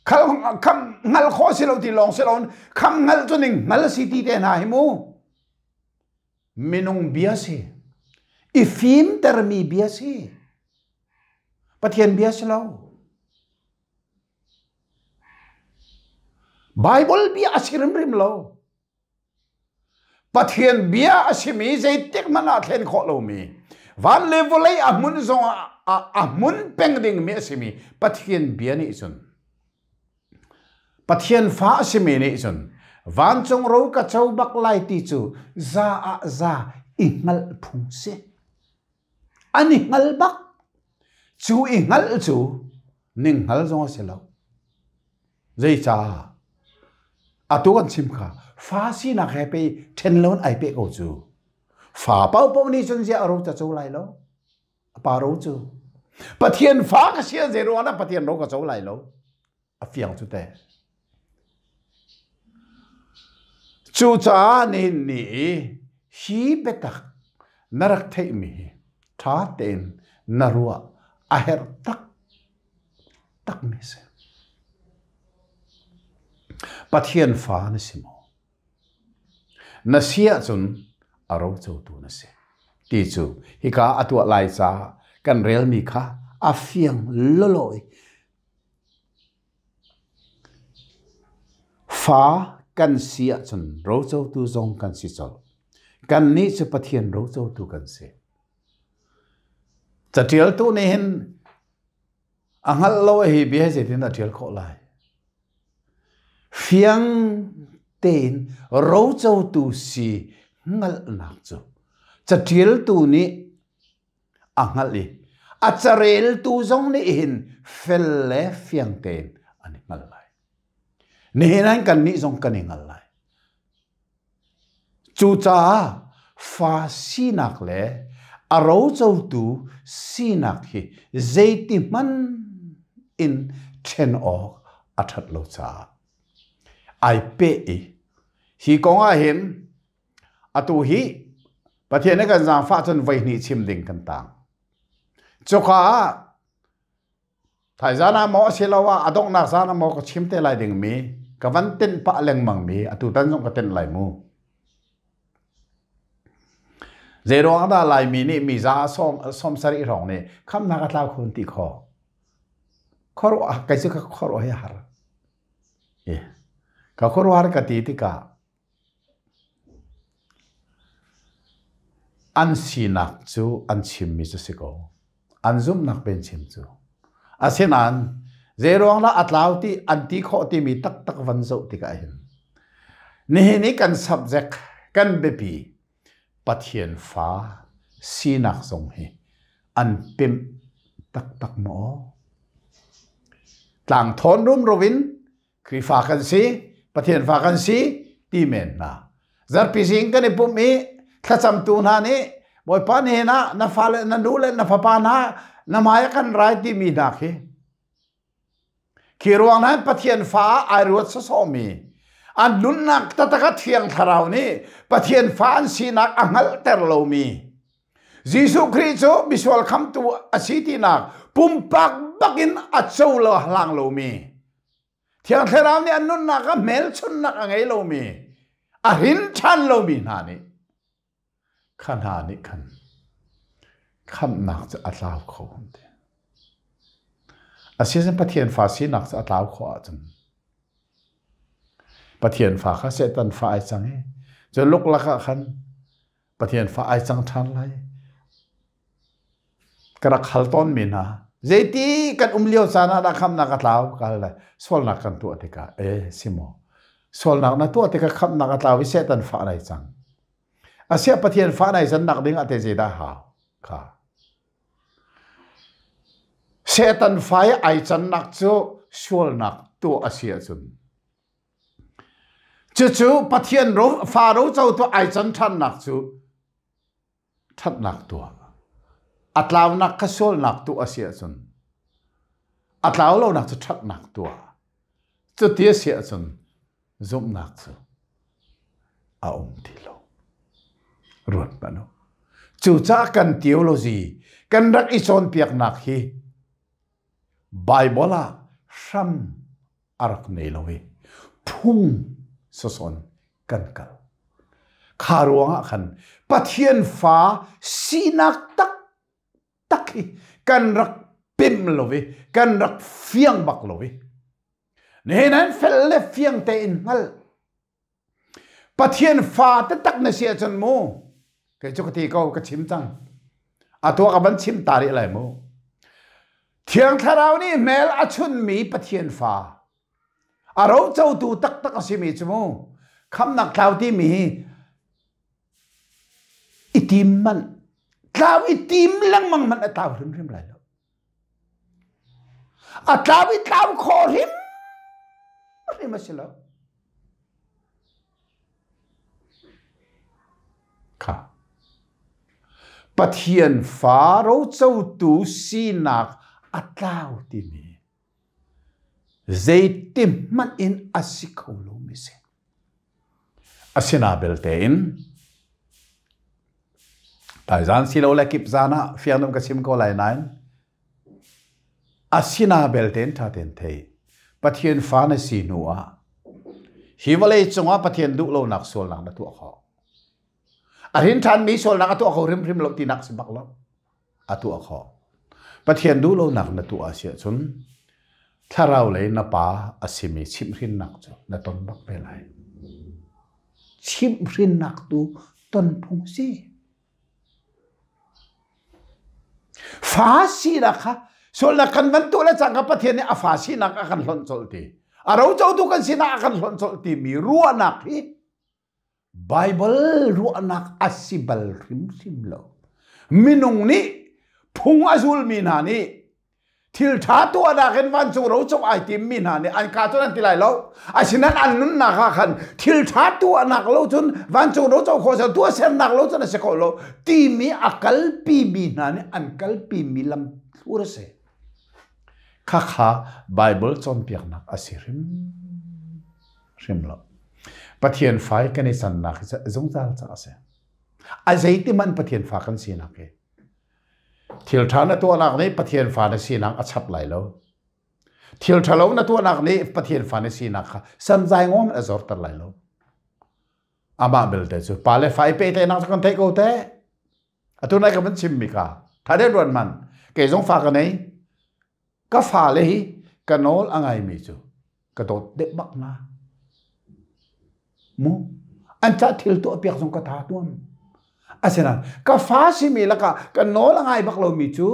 [SPEAKER 1] Kham hngalh khawh si lo ti lawng si loin kham hngalh cu ning hngal si ti te hna hi mu. Minung bia si. I fimtermi bia si. Pathian bia si lo. Bible bia a si rimrim lo. Pathian bia a simi zeitik hmanh ah thlen khawh lomi van le vawlei a hmun zong ah a hmun peng dingmi a simi Pathian bia nih cun Pathian fa a simi nih cun vancung ro ka co bak lai ti cu za ah za i hngalh phung si. An i hngal bak. Cu i hngalh cu ning hngal zong a si lo. Zeicah? Atu kan chim kha fa sinak he pei ṭhen lo in ai peh ko cu. Fa paohpaoh nih cun ziah a ro ca co lai lo. A pa ro cu. Pathian fa ka si zei ruang dah Pathian ro ka co lai lo. A fiang cu teh. Cucaah nihin ni i hi biatak na rak theihmi hi ṭha tein na ruah a herh tak takmi a si. Pathian fa na si maw? Na si ahcun a rocotu na si. Ti cu hika a tuah lai caah kan relmi kha a fiang lawlaw i fa kan si ahcun rocotu zong kan si colh. Kannih cu Pathian rocotu kan si. Caṭialtu nih hin A hngalh lo hi bia hi zeitin dah ṭial khawh lai? Fiang tein rocotu si hngalhnak cu caṭialtu nih a hngalh i a careltu zong nih hin fel le fiang tein an i hngal lai. Nihin ah kannih zong kan i hngal lai. Cucaah fa sinak le a rocotu sinak hi zeiti hmanh in ṭhen awk a ṭhat lo caah ai peh i hi kong ah hin atu hi Pathian nih kan zaangfah cun voihnih chim ding kan tang. Cuka ah Thaizan ah maw asiloah a donghnak zan ah maw ka chim te lai dingmi ka van tenh pah lengmang mi atutan zong ka tenh lai mu. Zeiruang dah Laimi nih mi za 70 hrawng nih khamnak a tlau khun ti kho? Khuaruah kei cu ka khuaruah hi har. Ka khuaruahhar ka ti tikah an sinak cu an chimmi cu si ko. An zumhnak pen chim cu. Asinain zeiruang dah a tlau ti an ti khawh timi taktak van zoh tikah hin nihin i kan subject kan biapi Pathian fa sinak zong hi an pemh taktak maw? Tlangthawn rumro in Khrihfa kan si, Pathian fa kan si ti men hna. Zarpi zing kan i pumh i thlacamtu hna nih Bawipa nihin ah na fale na nu le na fapa hna na hmai ah kan rai timi hna khi khi ruang nan Pathian fa ah ai ruat sawsawhmi an nunnak taktak a thiang thlarau nih Pathian fa an sinak a hngalhter lomi Jesuh Khrih cu misual khamtu a si tinak pumpak bakin a co lo hlang lomi Thiang Thlarau nih an nunnak ah hmelchunhnak a ngei lomi, a hrin ṭhan lomi hna nih kha hna nih khan khamhnak cu a tlau kho ti. Asinain Pathian fa sinak cu a tlau khawh ahcun Pathian fa kha Satan fa ai cang i cu luklak ah khan Pathian fa ai cang ṭhan lai. Ka rak hal tawnmi hna zeiti kan um lio caan ah dah khamnak a tlau ka hal lai. Sualnak kan tuah tikah e si maw sualnak na tuah tikah khamnak a tlau i Satan fa nai cang. Asiah Pathian fa nai cannak ding ah te zeidah hau kha. Satan fa i ai cannak cu sualnak tuah a si ahcun Cucu Pathian ro, fa rocotu ai can ṭhannak cu ṭhatnak tuah. A tlaunak kha sualnak tuah a si ahcun a tlau lonak cu ṭhatnak tuah. Cuti a si ahcun zumhnak cu a um ti lo. Ruat hmanh u. Cucaah kan theology kan rak i cawnpiaknak hi Baibal ah hram a rak nei lo i phung sasawn kan kal. Kha ruangah khan Pathian fa sinak taktak hi kan rak pem lo i kan rak fiang bak lo i nihin an fel le fiang tein hngal Pathian fa taktak na si ahcun mu kei cu ka ti ko ka chim cang a tuah ka van chim ta rih lai mu Thiang Thlarau nih hmel a chunmi Pathian fa a rocotu taktak a simi cu mu khamnak tlau timi hi i tim manh tlau i tim lengmang man a tlau hrimhrim lai lo A tlau i tlau khawh hrimhrim a si lo. Kha. Pathian fa rocotu sinak a tlau timi zeiti hmanh in a si kho lomi si. Asina belte in taizan silo le kip zan ah fiang ka chim ko lai nain asina belte in ṭha tein thei. Pathian fa na si hnu ah hi vawlei cungah Pathian duh lonak sualnak na tuah khawh. A hrin ṭhanmi sualnak a tuah kho hrimhrim lo tinak si bak lo. A tuah khawh. Pathian duh lonak na tuah si ahcun thlarau lei na pa a simi chimhhrinnak cu na ton bak ve lai. Chimhhrinnak tu ton phung si. Fa sinak kha sualnak kan van tuah le cangka Pathian nih a fa sinak a kan hlonh colh ti. A rocotu kan sinak a kan hlonh colh timi ruahnak hi Baibal ruahnak a si bal hrimhrim lo. Minung nih phung a zulmi hna nih thil ṭha tuahnak in vancung roco ai timmi hna nih an kaa cun an ti lai lo. Asinain an nunnak ah khan thil ṭha tuahnak lo cun vancung roco khawh sel tuahsernak lo cun a si kho lo timi a kalpimi hna nih an kalpimi lam thlur a si. Khakha Baibal cawnpiaknak a si hrim. hrim lo. Pathian fa i kan i cannak hi zungzal ca a si. A zeiti hmanh Pathian fa kan sinak hi. Thil ṭha na tuahnak nih Pathian fa na sinak a chap lai lo. Thil ṭhalo na tuahnak nih Pathian fa na sinak kha sanzai ngawm a zorter lai lo. Amah belte cu pa le fa i pehtlaihnak cu kan theih ko teh. Atu nai ka van chimmi kha tha deuh ruat man. Kei zong fa ka nei. Ka fale hi ka nawl a ngaimi cu ka dawt deuh bak hna. Mu an ca thil tuah piak zong ka tha tuam. Asinain ka fa simi lakah ka nawl a ngai bak lomi cu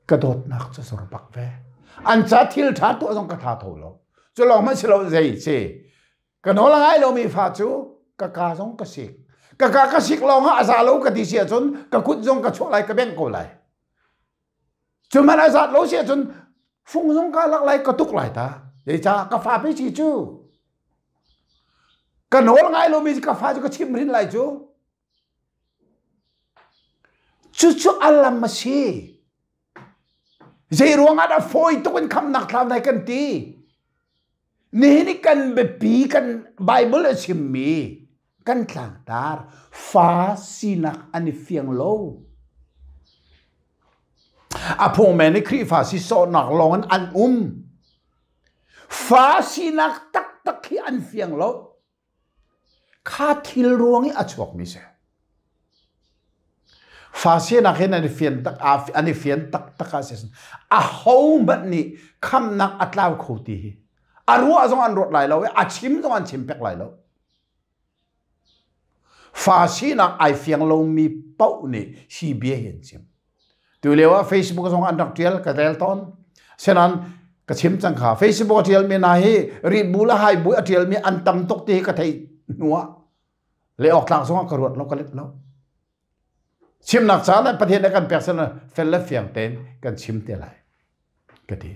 [SPEAKER 1] ka dawtnak cu zor bak ve. An ca thil ṭha tuah zong ka tha tho lo. Cu lawng hmanh si lo zei si. Ka nawl a ngai lomi fa cu ka ka zong ka sik. Ka ka ka sik lawng ah a za lo ka ti si ahcun ka kut zong ka chuah lai ka bengh ko lai. Cu hmanh a zat lo si ahcun fung zong ka lak lai ka tuk lai ta. Zeicah ka fa pe si cu. Ka nawl ngai lomi ka fa cu ka chim hrin lai cu. Cucu a lam a si. Zei ruangah dah fawi tuk in khamnak thlau nai kan ti? Nihin i kan biapi kan Bible a chimmi kan tlangtar fa sinak an i fiang lo. A phungmen i Khrihfa si sawhnak lawng in an um. Fa sinak taktak hi an fiang lo. Kha thil ruang i a chuakmi si. Fa sinak hin an i fian tak an i fian taktak ah si a ho hmanh nih khamnak a tlau kho ti hi a ruah zong an ruat lai lo i a chim zong an chim pek lai lo. Fa sinak ai fiang lomi paoh nih hi bia hi an chim. Tu lio ah Facebook zong an rak tial ka rel tawn. Senan ka chim cang kha Facebook a tial mi hna hi ri bu le hai bu a tial mi an tam tuk ti hi ka theih hnu ah le awk tlak zong ah ka ruat lo ka let lo. Chimnak caan ah Pathian nih kan pek sen fel le fiang tein kan chim te lai ka ti.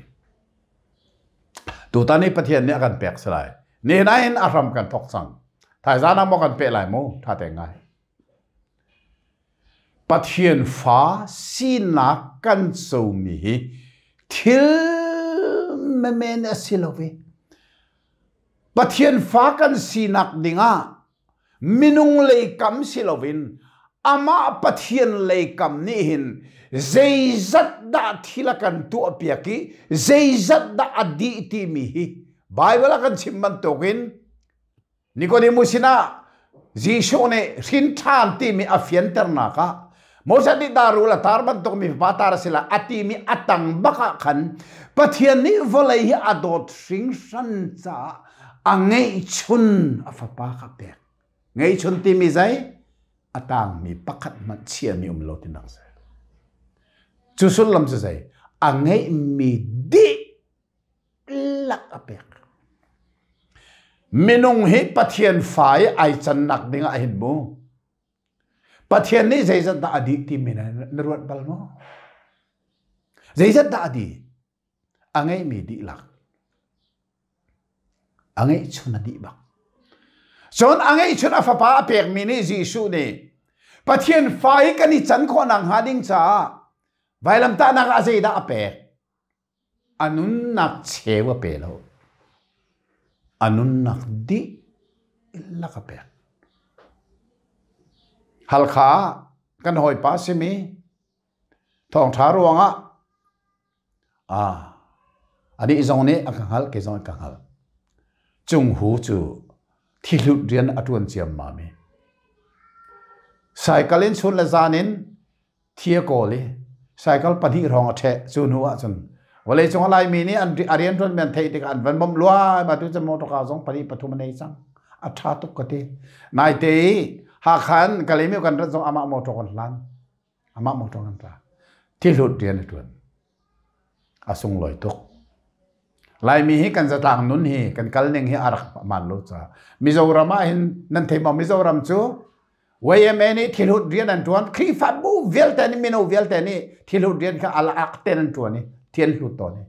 [SPEAKER 1] Tutan hi Pathian nih a kan pek si lai. Nihin ah hin a hram kan thok cang. Thaizan ah maw kan peh lai mu tha te ngai. Pathian fa sinak kan comi hi thil menmen a si lo i Pathian fa kan sinak dingah minung lei kam si loin amah Pathian lei kam nih hin zeizat dah thil a kan tuahpiak i zeizat dah a dih timi hi Bible a kan chim bantukin Nicodemus sinah Jesuh nih hrin ṭhan timi a fianternak ah Moses nih darul a tar bantuk mi fapa tar a si lai a timi a tang bak ah khan Pathian nih vawlei hi a dawt hringhran caah a ngeihchun a fapa kha pek. Ngeihchun timi zei? A tangmi pakhat hmanh chiami um lo tinak si. Cu sullam cu zei? A ngeihmi dih lak a pek. Minung hi Pathian fa i ai cannak ding ah hin mu. Pathian nih zeizat dah a dih timi na, na ruat bal maw? Zeizat dah a dih? A ngeihmi dihlak. A ngeihchun a dih bak. Cun a ngeihchun a fapa a pekmi nih Jesuh nih Pathian fa i kan i can khawh nak hnga ding caah vailamtahnak ah zeidah a pek? A nunnak cheu a pe lo. A nunnak dihlak a pek. Halkha kan hawipa simi thawngṭha ruangah ah anih zong nih a ka hngalh kei zong ka hngalh. Cunghu cu thihlut rian a ṭuan ciammam i cycle in chun le zan in thi a kawl i cycle pahnih hrawng a ṭheh cu hnu ah cun vawleicung a Laimi nih an a rianṭuanmi an theih tikah an van bawmh luai ma tu cu motor car zong pahnih pathum a nei cang a ṭha tuk ka ti naite i Hakha in Kalaymyo kan rat zong amah motor kan hlan amah motor kan ra thihlut rian a ṭuan a sunglawi tuk Laimi hi kan zatlang nun hi kan kal ning hi a rak man lo ca Mizoram ah hin nan thei maw Mizoram cu YMA nih thilhut rian an ṭuan. Khrihfabu vialte nih mino vialte nih thilhut rian kha ala ak ten an ṭuan i thi an hlut tawn i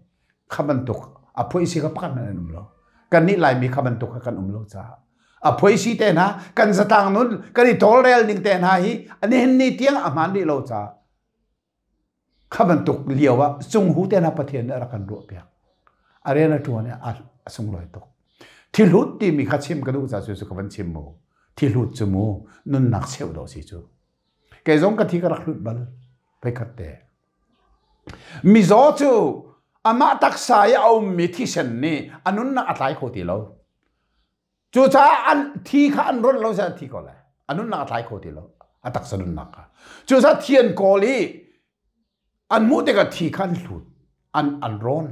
[SPEAKER 1] kha bantuk a phuaisi kha pakhat hmanh an um lo. Kannih Laimi kha bantuk kha kan um lo caah a phuaisi te hna kan zatlang nun kan i tawlrel ning te hna hi nihin ni tiang a hmaan rih lo caah Kha bantuk lio ah cunghu te hna Pathian nih a rak kan ruahpiak. A rian a ṭuan i a sunglawi tuk. Thilhut timi kha chim ka duh ca cu cu ka van chim mu. Thilhut cu mu nunnak cheuh dawh si cu. Kei zong ka thi ka rak hlut bal. Voikhat te. Mizaw cu amah taksa i a ummi thisen nih a nunnak a tlai kho ti lo. Cucaah an thi kha an rawnh lo a thi ko lai. A nunnak a tlai kho ti lo. A taksa nunnak kha. Cucaah thi an kawl i an hmuh tikah thi kha an hlut. An an rawn.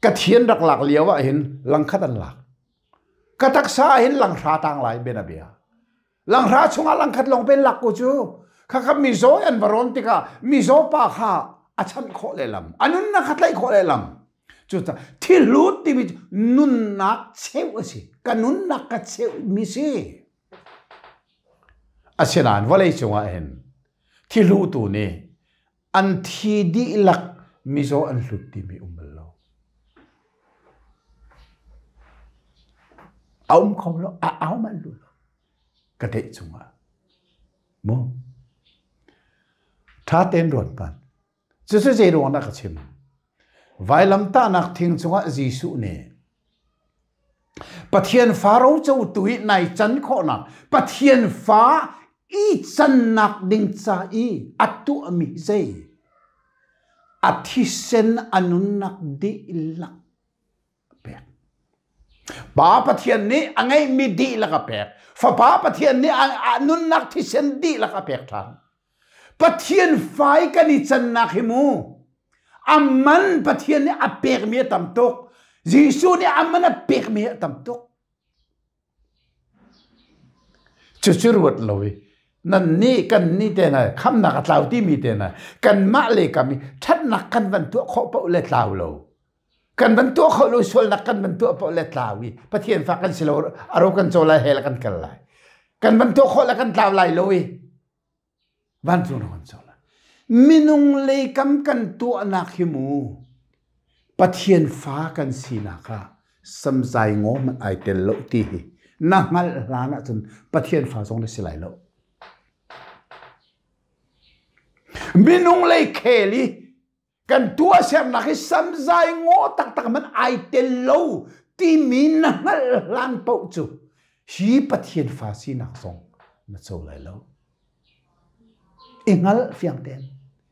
[SPEAKER 1] Ka thi an rak lak lio ah hin langkhat an lak. Ka taksa ah hin langhra tang lai bianabia. Langhra chungah langkhat lawng pen lak ko cu. Khakha mizaw an va rawn tikah mizaw pa kha a chanh khawh lehlam. A nunnak kha tlaih khawh lehlam. Cucaah thilhlut timi nunnak cheuh a si. Ka nunnak ka cheuhmi si. Asinain vawlei cungah hin thilhlutu nih an thi dihlak mizaw an hlut timi um bal lo. A um kho lo, a au manh lu lo. Ka theih chungah. Mu. Tha tein ruat hmanh. Cucu zei ruang dah ka chim? Vailamtahnak thing cungah Jesuh nih Pathian fa rocotu i nai can khawhnak, Pathian fa i cannak ding ca i a tuahmi zei? A thisen a nunnak dihlak a pek. Pa Pathian nih a ngeihmi dihlak a pek. Fapa Pathian nih a nunnak thisen dihlak a pek ṭhan. Pathian fai kan i cannak hi mu a man Pathian nih a pekmi a tam tuk. Jesuh nih a man a pekmi a tam tuk. Cucu ruat lo i nan nih kan nih te hna khamnak a tlau timi te hna kanmah le kam i ṭhatnak kan van tuah khawh paoh le tlau lo. Kan van tuah khawh lo sualnak kan van tuah paoh le tlau i Pathian fa kan si lo a ro kan co lai hell kan kal lai. Kan van tuah khawh le kan tlau lai lo i Vancung ro kan co lai. Minung leikam kan tuahnak hi mu Pathian fa kan sinak ah samzai ngaw hmanh ai tel lo ti hi na hngalh hlan ahcun Pathian fa zong na si lai lo. Minung lei khel i kan tuahsernak hi samzai ngaw taktak man ai tel lo timi na hngalh hlan paoh cu hi Pathian fa sinak zong na co lai lo. I hngalh fiang tein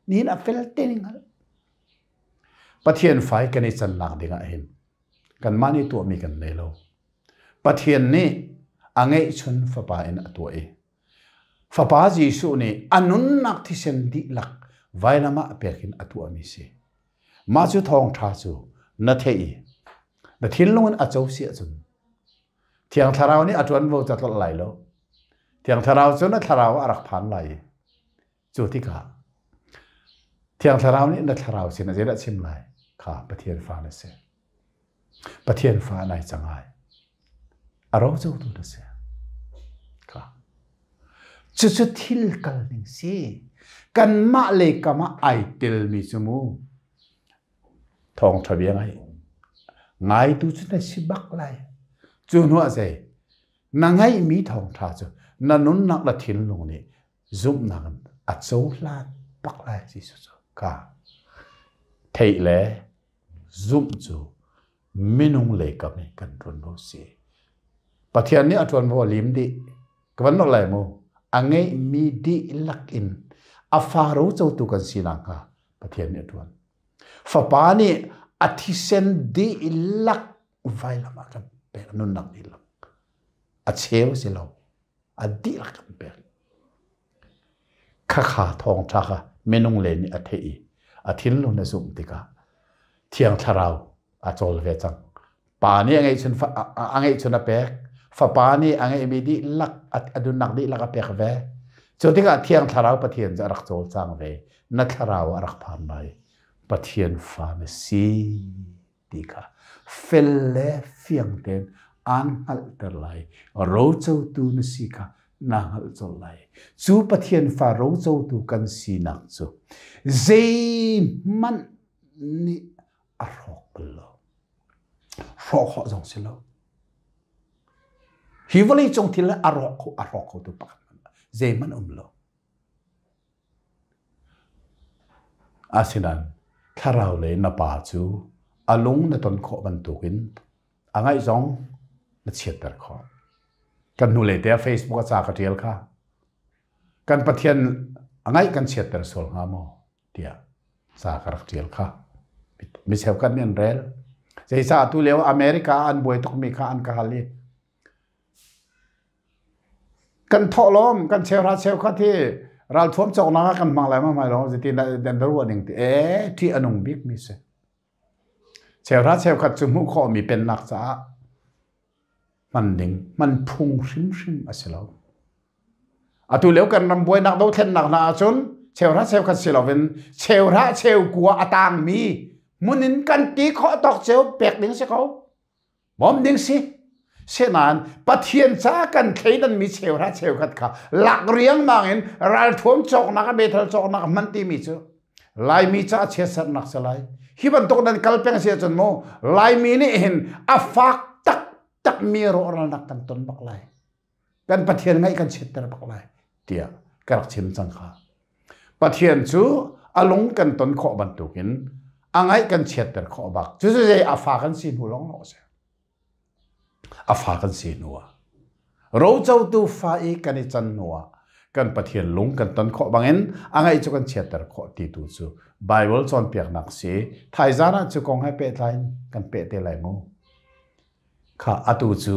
[SPEAKER 1] nihin a fel tein i hngalh. Pathian fa i kan i cannak ding ah hin kanmah nih tuahmi kan nei lo. Pathian nih a ngeihchun fapa in a tuah i Fapa Jesuh nih a nunnak thisen dihlak vailam ah pek in a tuahmi si. Mah cu thawngṭha cu na theih i na thinlung in a co si ahcun Thiang Thlarau nih a ṭuanvo ca tlolh lai lo. Thiang Thlarau cu na thlarau ah a rak phan lai i cu tikah Thiang Thlarau nih na thlarau sinah zeidah chim lai kha Pathian fa na si. Pathian fa nai cang ai. A rocotu na si. Kha. Cucu thil kal ning si. Kanmah le kam ah ai telmi cu mu. Thawngṭha bia ngai. Ngaitu cu na si bak lai. Cu hnu ah zei? Na ngaihmi thawngṭha cu na nunnak na thinlung nih zumhnak in a cohlan bak lai Jesuh cu. Kha. Theih le Zumh cu minung lei kam i kan ṭuanvo si. Pathian nih a ṭuanvo a lim dih. Ka van nok lai mu. A ngeihmi dihlak in a fa rocotu kan si nakhnga Pathian nih a ṭuan. Fapa nih a thisen dihlak vailam ah kan pek, nunnak dihlak. A cheu si lo, a dihlak kan pek. Khakha thawngṭha kha minung le nih a theih i a thinlung a zumh tikah Thiang Thlarau a cawl ve cang. Pa nih a ngeihchun a ngeihchun a pek, Fapa nih a ngeihmi dihlak a nunnak dihlak a pek ve. Cu tikah Thiang Thlarau Pathian cu a rak cawlcang ve. Na thlarau a rak phan lai. Pathian fa na si. ti kha fel le fiang tein aan hngalhter lai. Rocotu na si kha naa hngalh colh lai. Cu Pathian fa rocotu kan sinak cu zeihmanh nih a hrawk bal lo. Hrawh khawh zong si lo. Hi vawlei cung thil a rawk kho a hrawk khotu pakhat zeihmanh um lo. Asinain thlarau lei na pa cu a lung na ton khawh bantukin a ngaih zong na chiatter khawh. Kan hnulei te ah Facebook ah ca ka ṭial kha. Kan Pathian a ngaih kan chiatter sual hnga maw tiah. Ca ka rak ṭial kha. Mi cheukhat nih an rel. Zeicah atu lio America ah an buai tukmi kha an ka hal i kan thawhlawm kan cheuhra cheukhat hi ralthuam cawknak ah kan hmang lai ma hmai lo zeiti dan ruah ning ti ee ṭih a nung bik mi si. Cheuhra cheukhat cu hmuh khawhmi pennak caah hman ding hman phung hrimhrim a si lo. Atu lio kan ram buainak dothlennak hna ahcun cheuhra cheukhat si loin cheuhra cheukua a tangmi hmun in kan ti khawh tawk cio pek ding si ko. Bawm ding si. Senain Pathian ca kan thleidanmi cheuhra cheukhat kha lak riangmang in ralthuam cawknak a meithal cawknak hman timi cu Laimi ca chiatsernak si lai. Hi bantuk nan kal peng si ahcun mu Laimi nih hin a fak taktakmi rawhralnak kan ton bak lai. Kan Pathian ngaih kan chiatter bak lai tiah ka rak chim cang kha. Pathian cu a lung kan ton khawh bantukin a ngaih kan chiatter khawh bak. Cucu zei a fa kan si hnu lawng lawng a si. A fa kan si hnu ah. Rocotu fa i kan i can hnu ah kan Pathian lung kan ton khawh bangin a ngaih cu kan chiatter khawh ti tu cu Bible cawnpiaknak si. Thaizan ah cu kong he pehtlai in kan peh te lai mu. Kha atu cu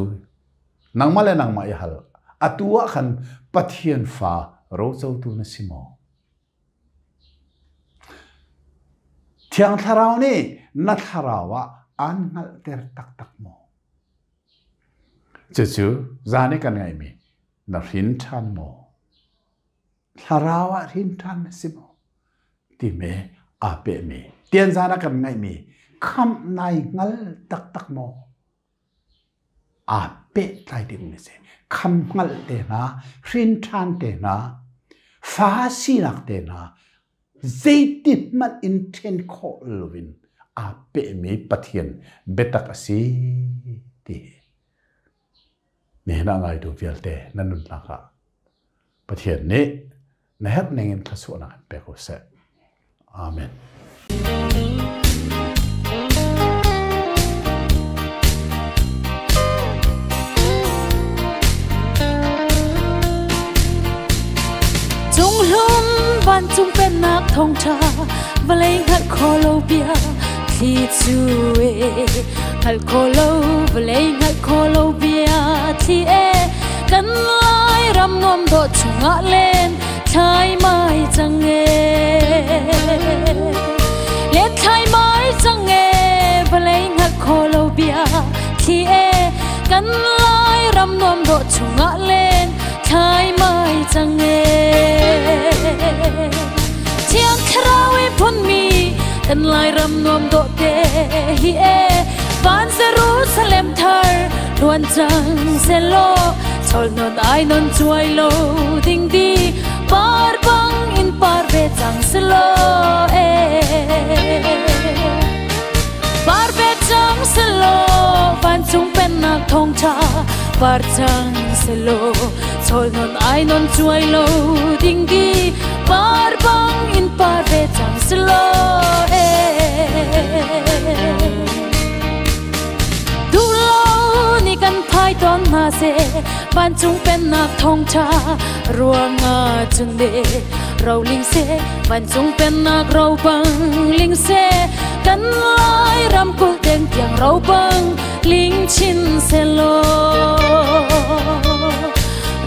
[SPEAKER 1] nangmah le nangmah i hal. Atu ah khan Pathian fa rocotu na si maw? Thiang Thlarau nih na thlarau ah aan hngalhter taktak maw? Cucu zan i kan ngaihmi na hrin ṭhan maw? Thlarau ah hrin ṭhan na si maw? Timi aa pehmi tian zan ah kan ngaihmi khamh nai hngal taktak maw? Aa pehtlai dingmi si. Kham hngalh te hna, hrin ṭhan te hna, fa sinak te hna, zeiti hmanh in ṭhen khawh loin aa pehmi Pathian biatak a si ti hi nihin ah ngaitu vialte nan nunnak ah Pathian nih na herh ning in thluachuahnak in pe ko seh. Amen.
[SPEAKER 2] Cunghlum vancung pennak thawngṭha vawlei hngalh kho lo bia thli cu e hngalh kho lo vawlei hngalh kho lo bia thli e kan lai ram nuam dawh chungah len thlai mai cang e len thlai mai cang e vawlei hngalh kho lo bia thli e kan lai ram nuam dawh chungah len thlai mai cang e Thiang Thlarau i phunmi kan Lairam nuam dawh te hi e van Jerusalem thar luan cang selaw chol non ai non chuai lo ding di par bang in par ve cang selaw e par ve cang selaw vancung pennak thawngtha par cang selaw chol non ai non chuai lo ding di par bang in par ve cang selaw e duh lo ni kan phai ton hna se vancung pennak thawngtha ruangah cun de ro ling se vancung pennak ro bang ling se kan lai ram kul teng tiang ro bang ling chin se lo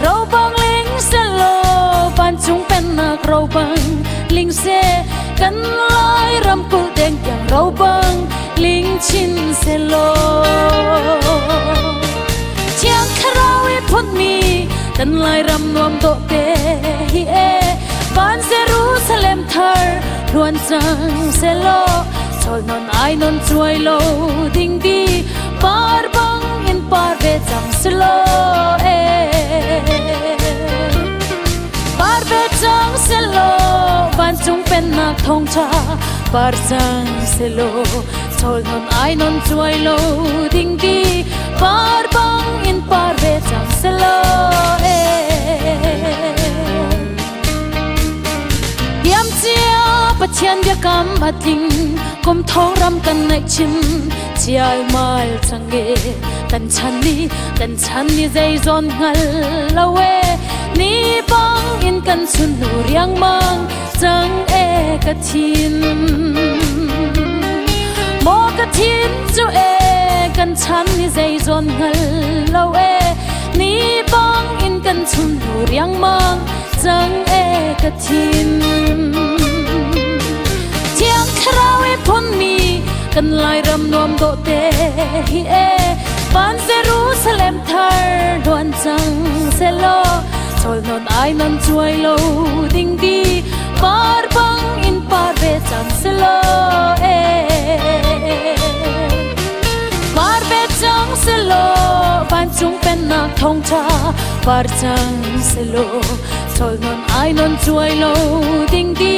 [SPEAKER 2] ro bang ling se lo vancung pennak ro bang ling se kan lai ram kul teng tiang ro bang ling chin se lo Thiang Thlarau i phunmi kan Lairam nuam dawh te hi e van Jerusalem thar luan cang selaw chol non ai non chuai lo ding di par bang in par ve cang selaw e par ve cang selaw vancung pennak thawngtha par cang selaw chol non ai non chuai lo ding di par bang in par ve cang selaw e Tiam cia Pathian biakam a tling kum thong ram kan ngaih chin chial mal chang e kan chan ni kan chan ni zei zawn hngal lo e. Ni bang in kan chun nu riangmang cang e ka thin. Mo ka thin chu e kan chan ni zei zon ngal lo e. Ni bang in kan chun nu riangmang cang e ka thin. Thiang Thlarau e phun mi kan Lai ram nuam dawh te hi e. Van Jerusalem thar luan cang selaw chol non ai non chuai lo ding di par bang in par ve cang selaw e. Par ve cang selaw van cung pennak thawng tha par cang selaw chol non ai non chuai lo ding di.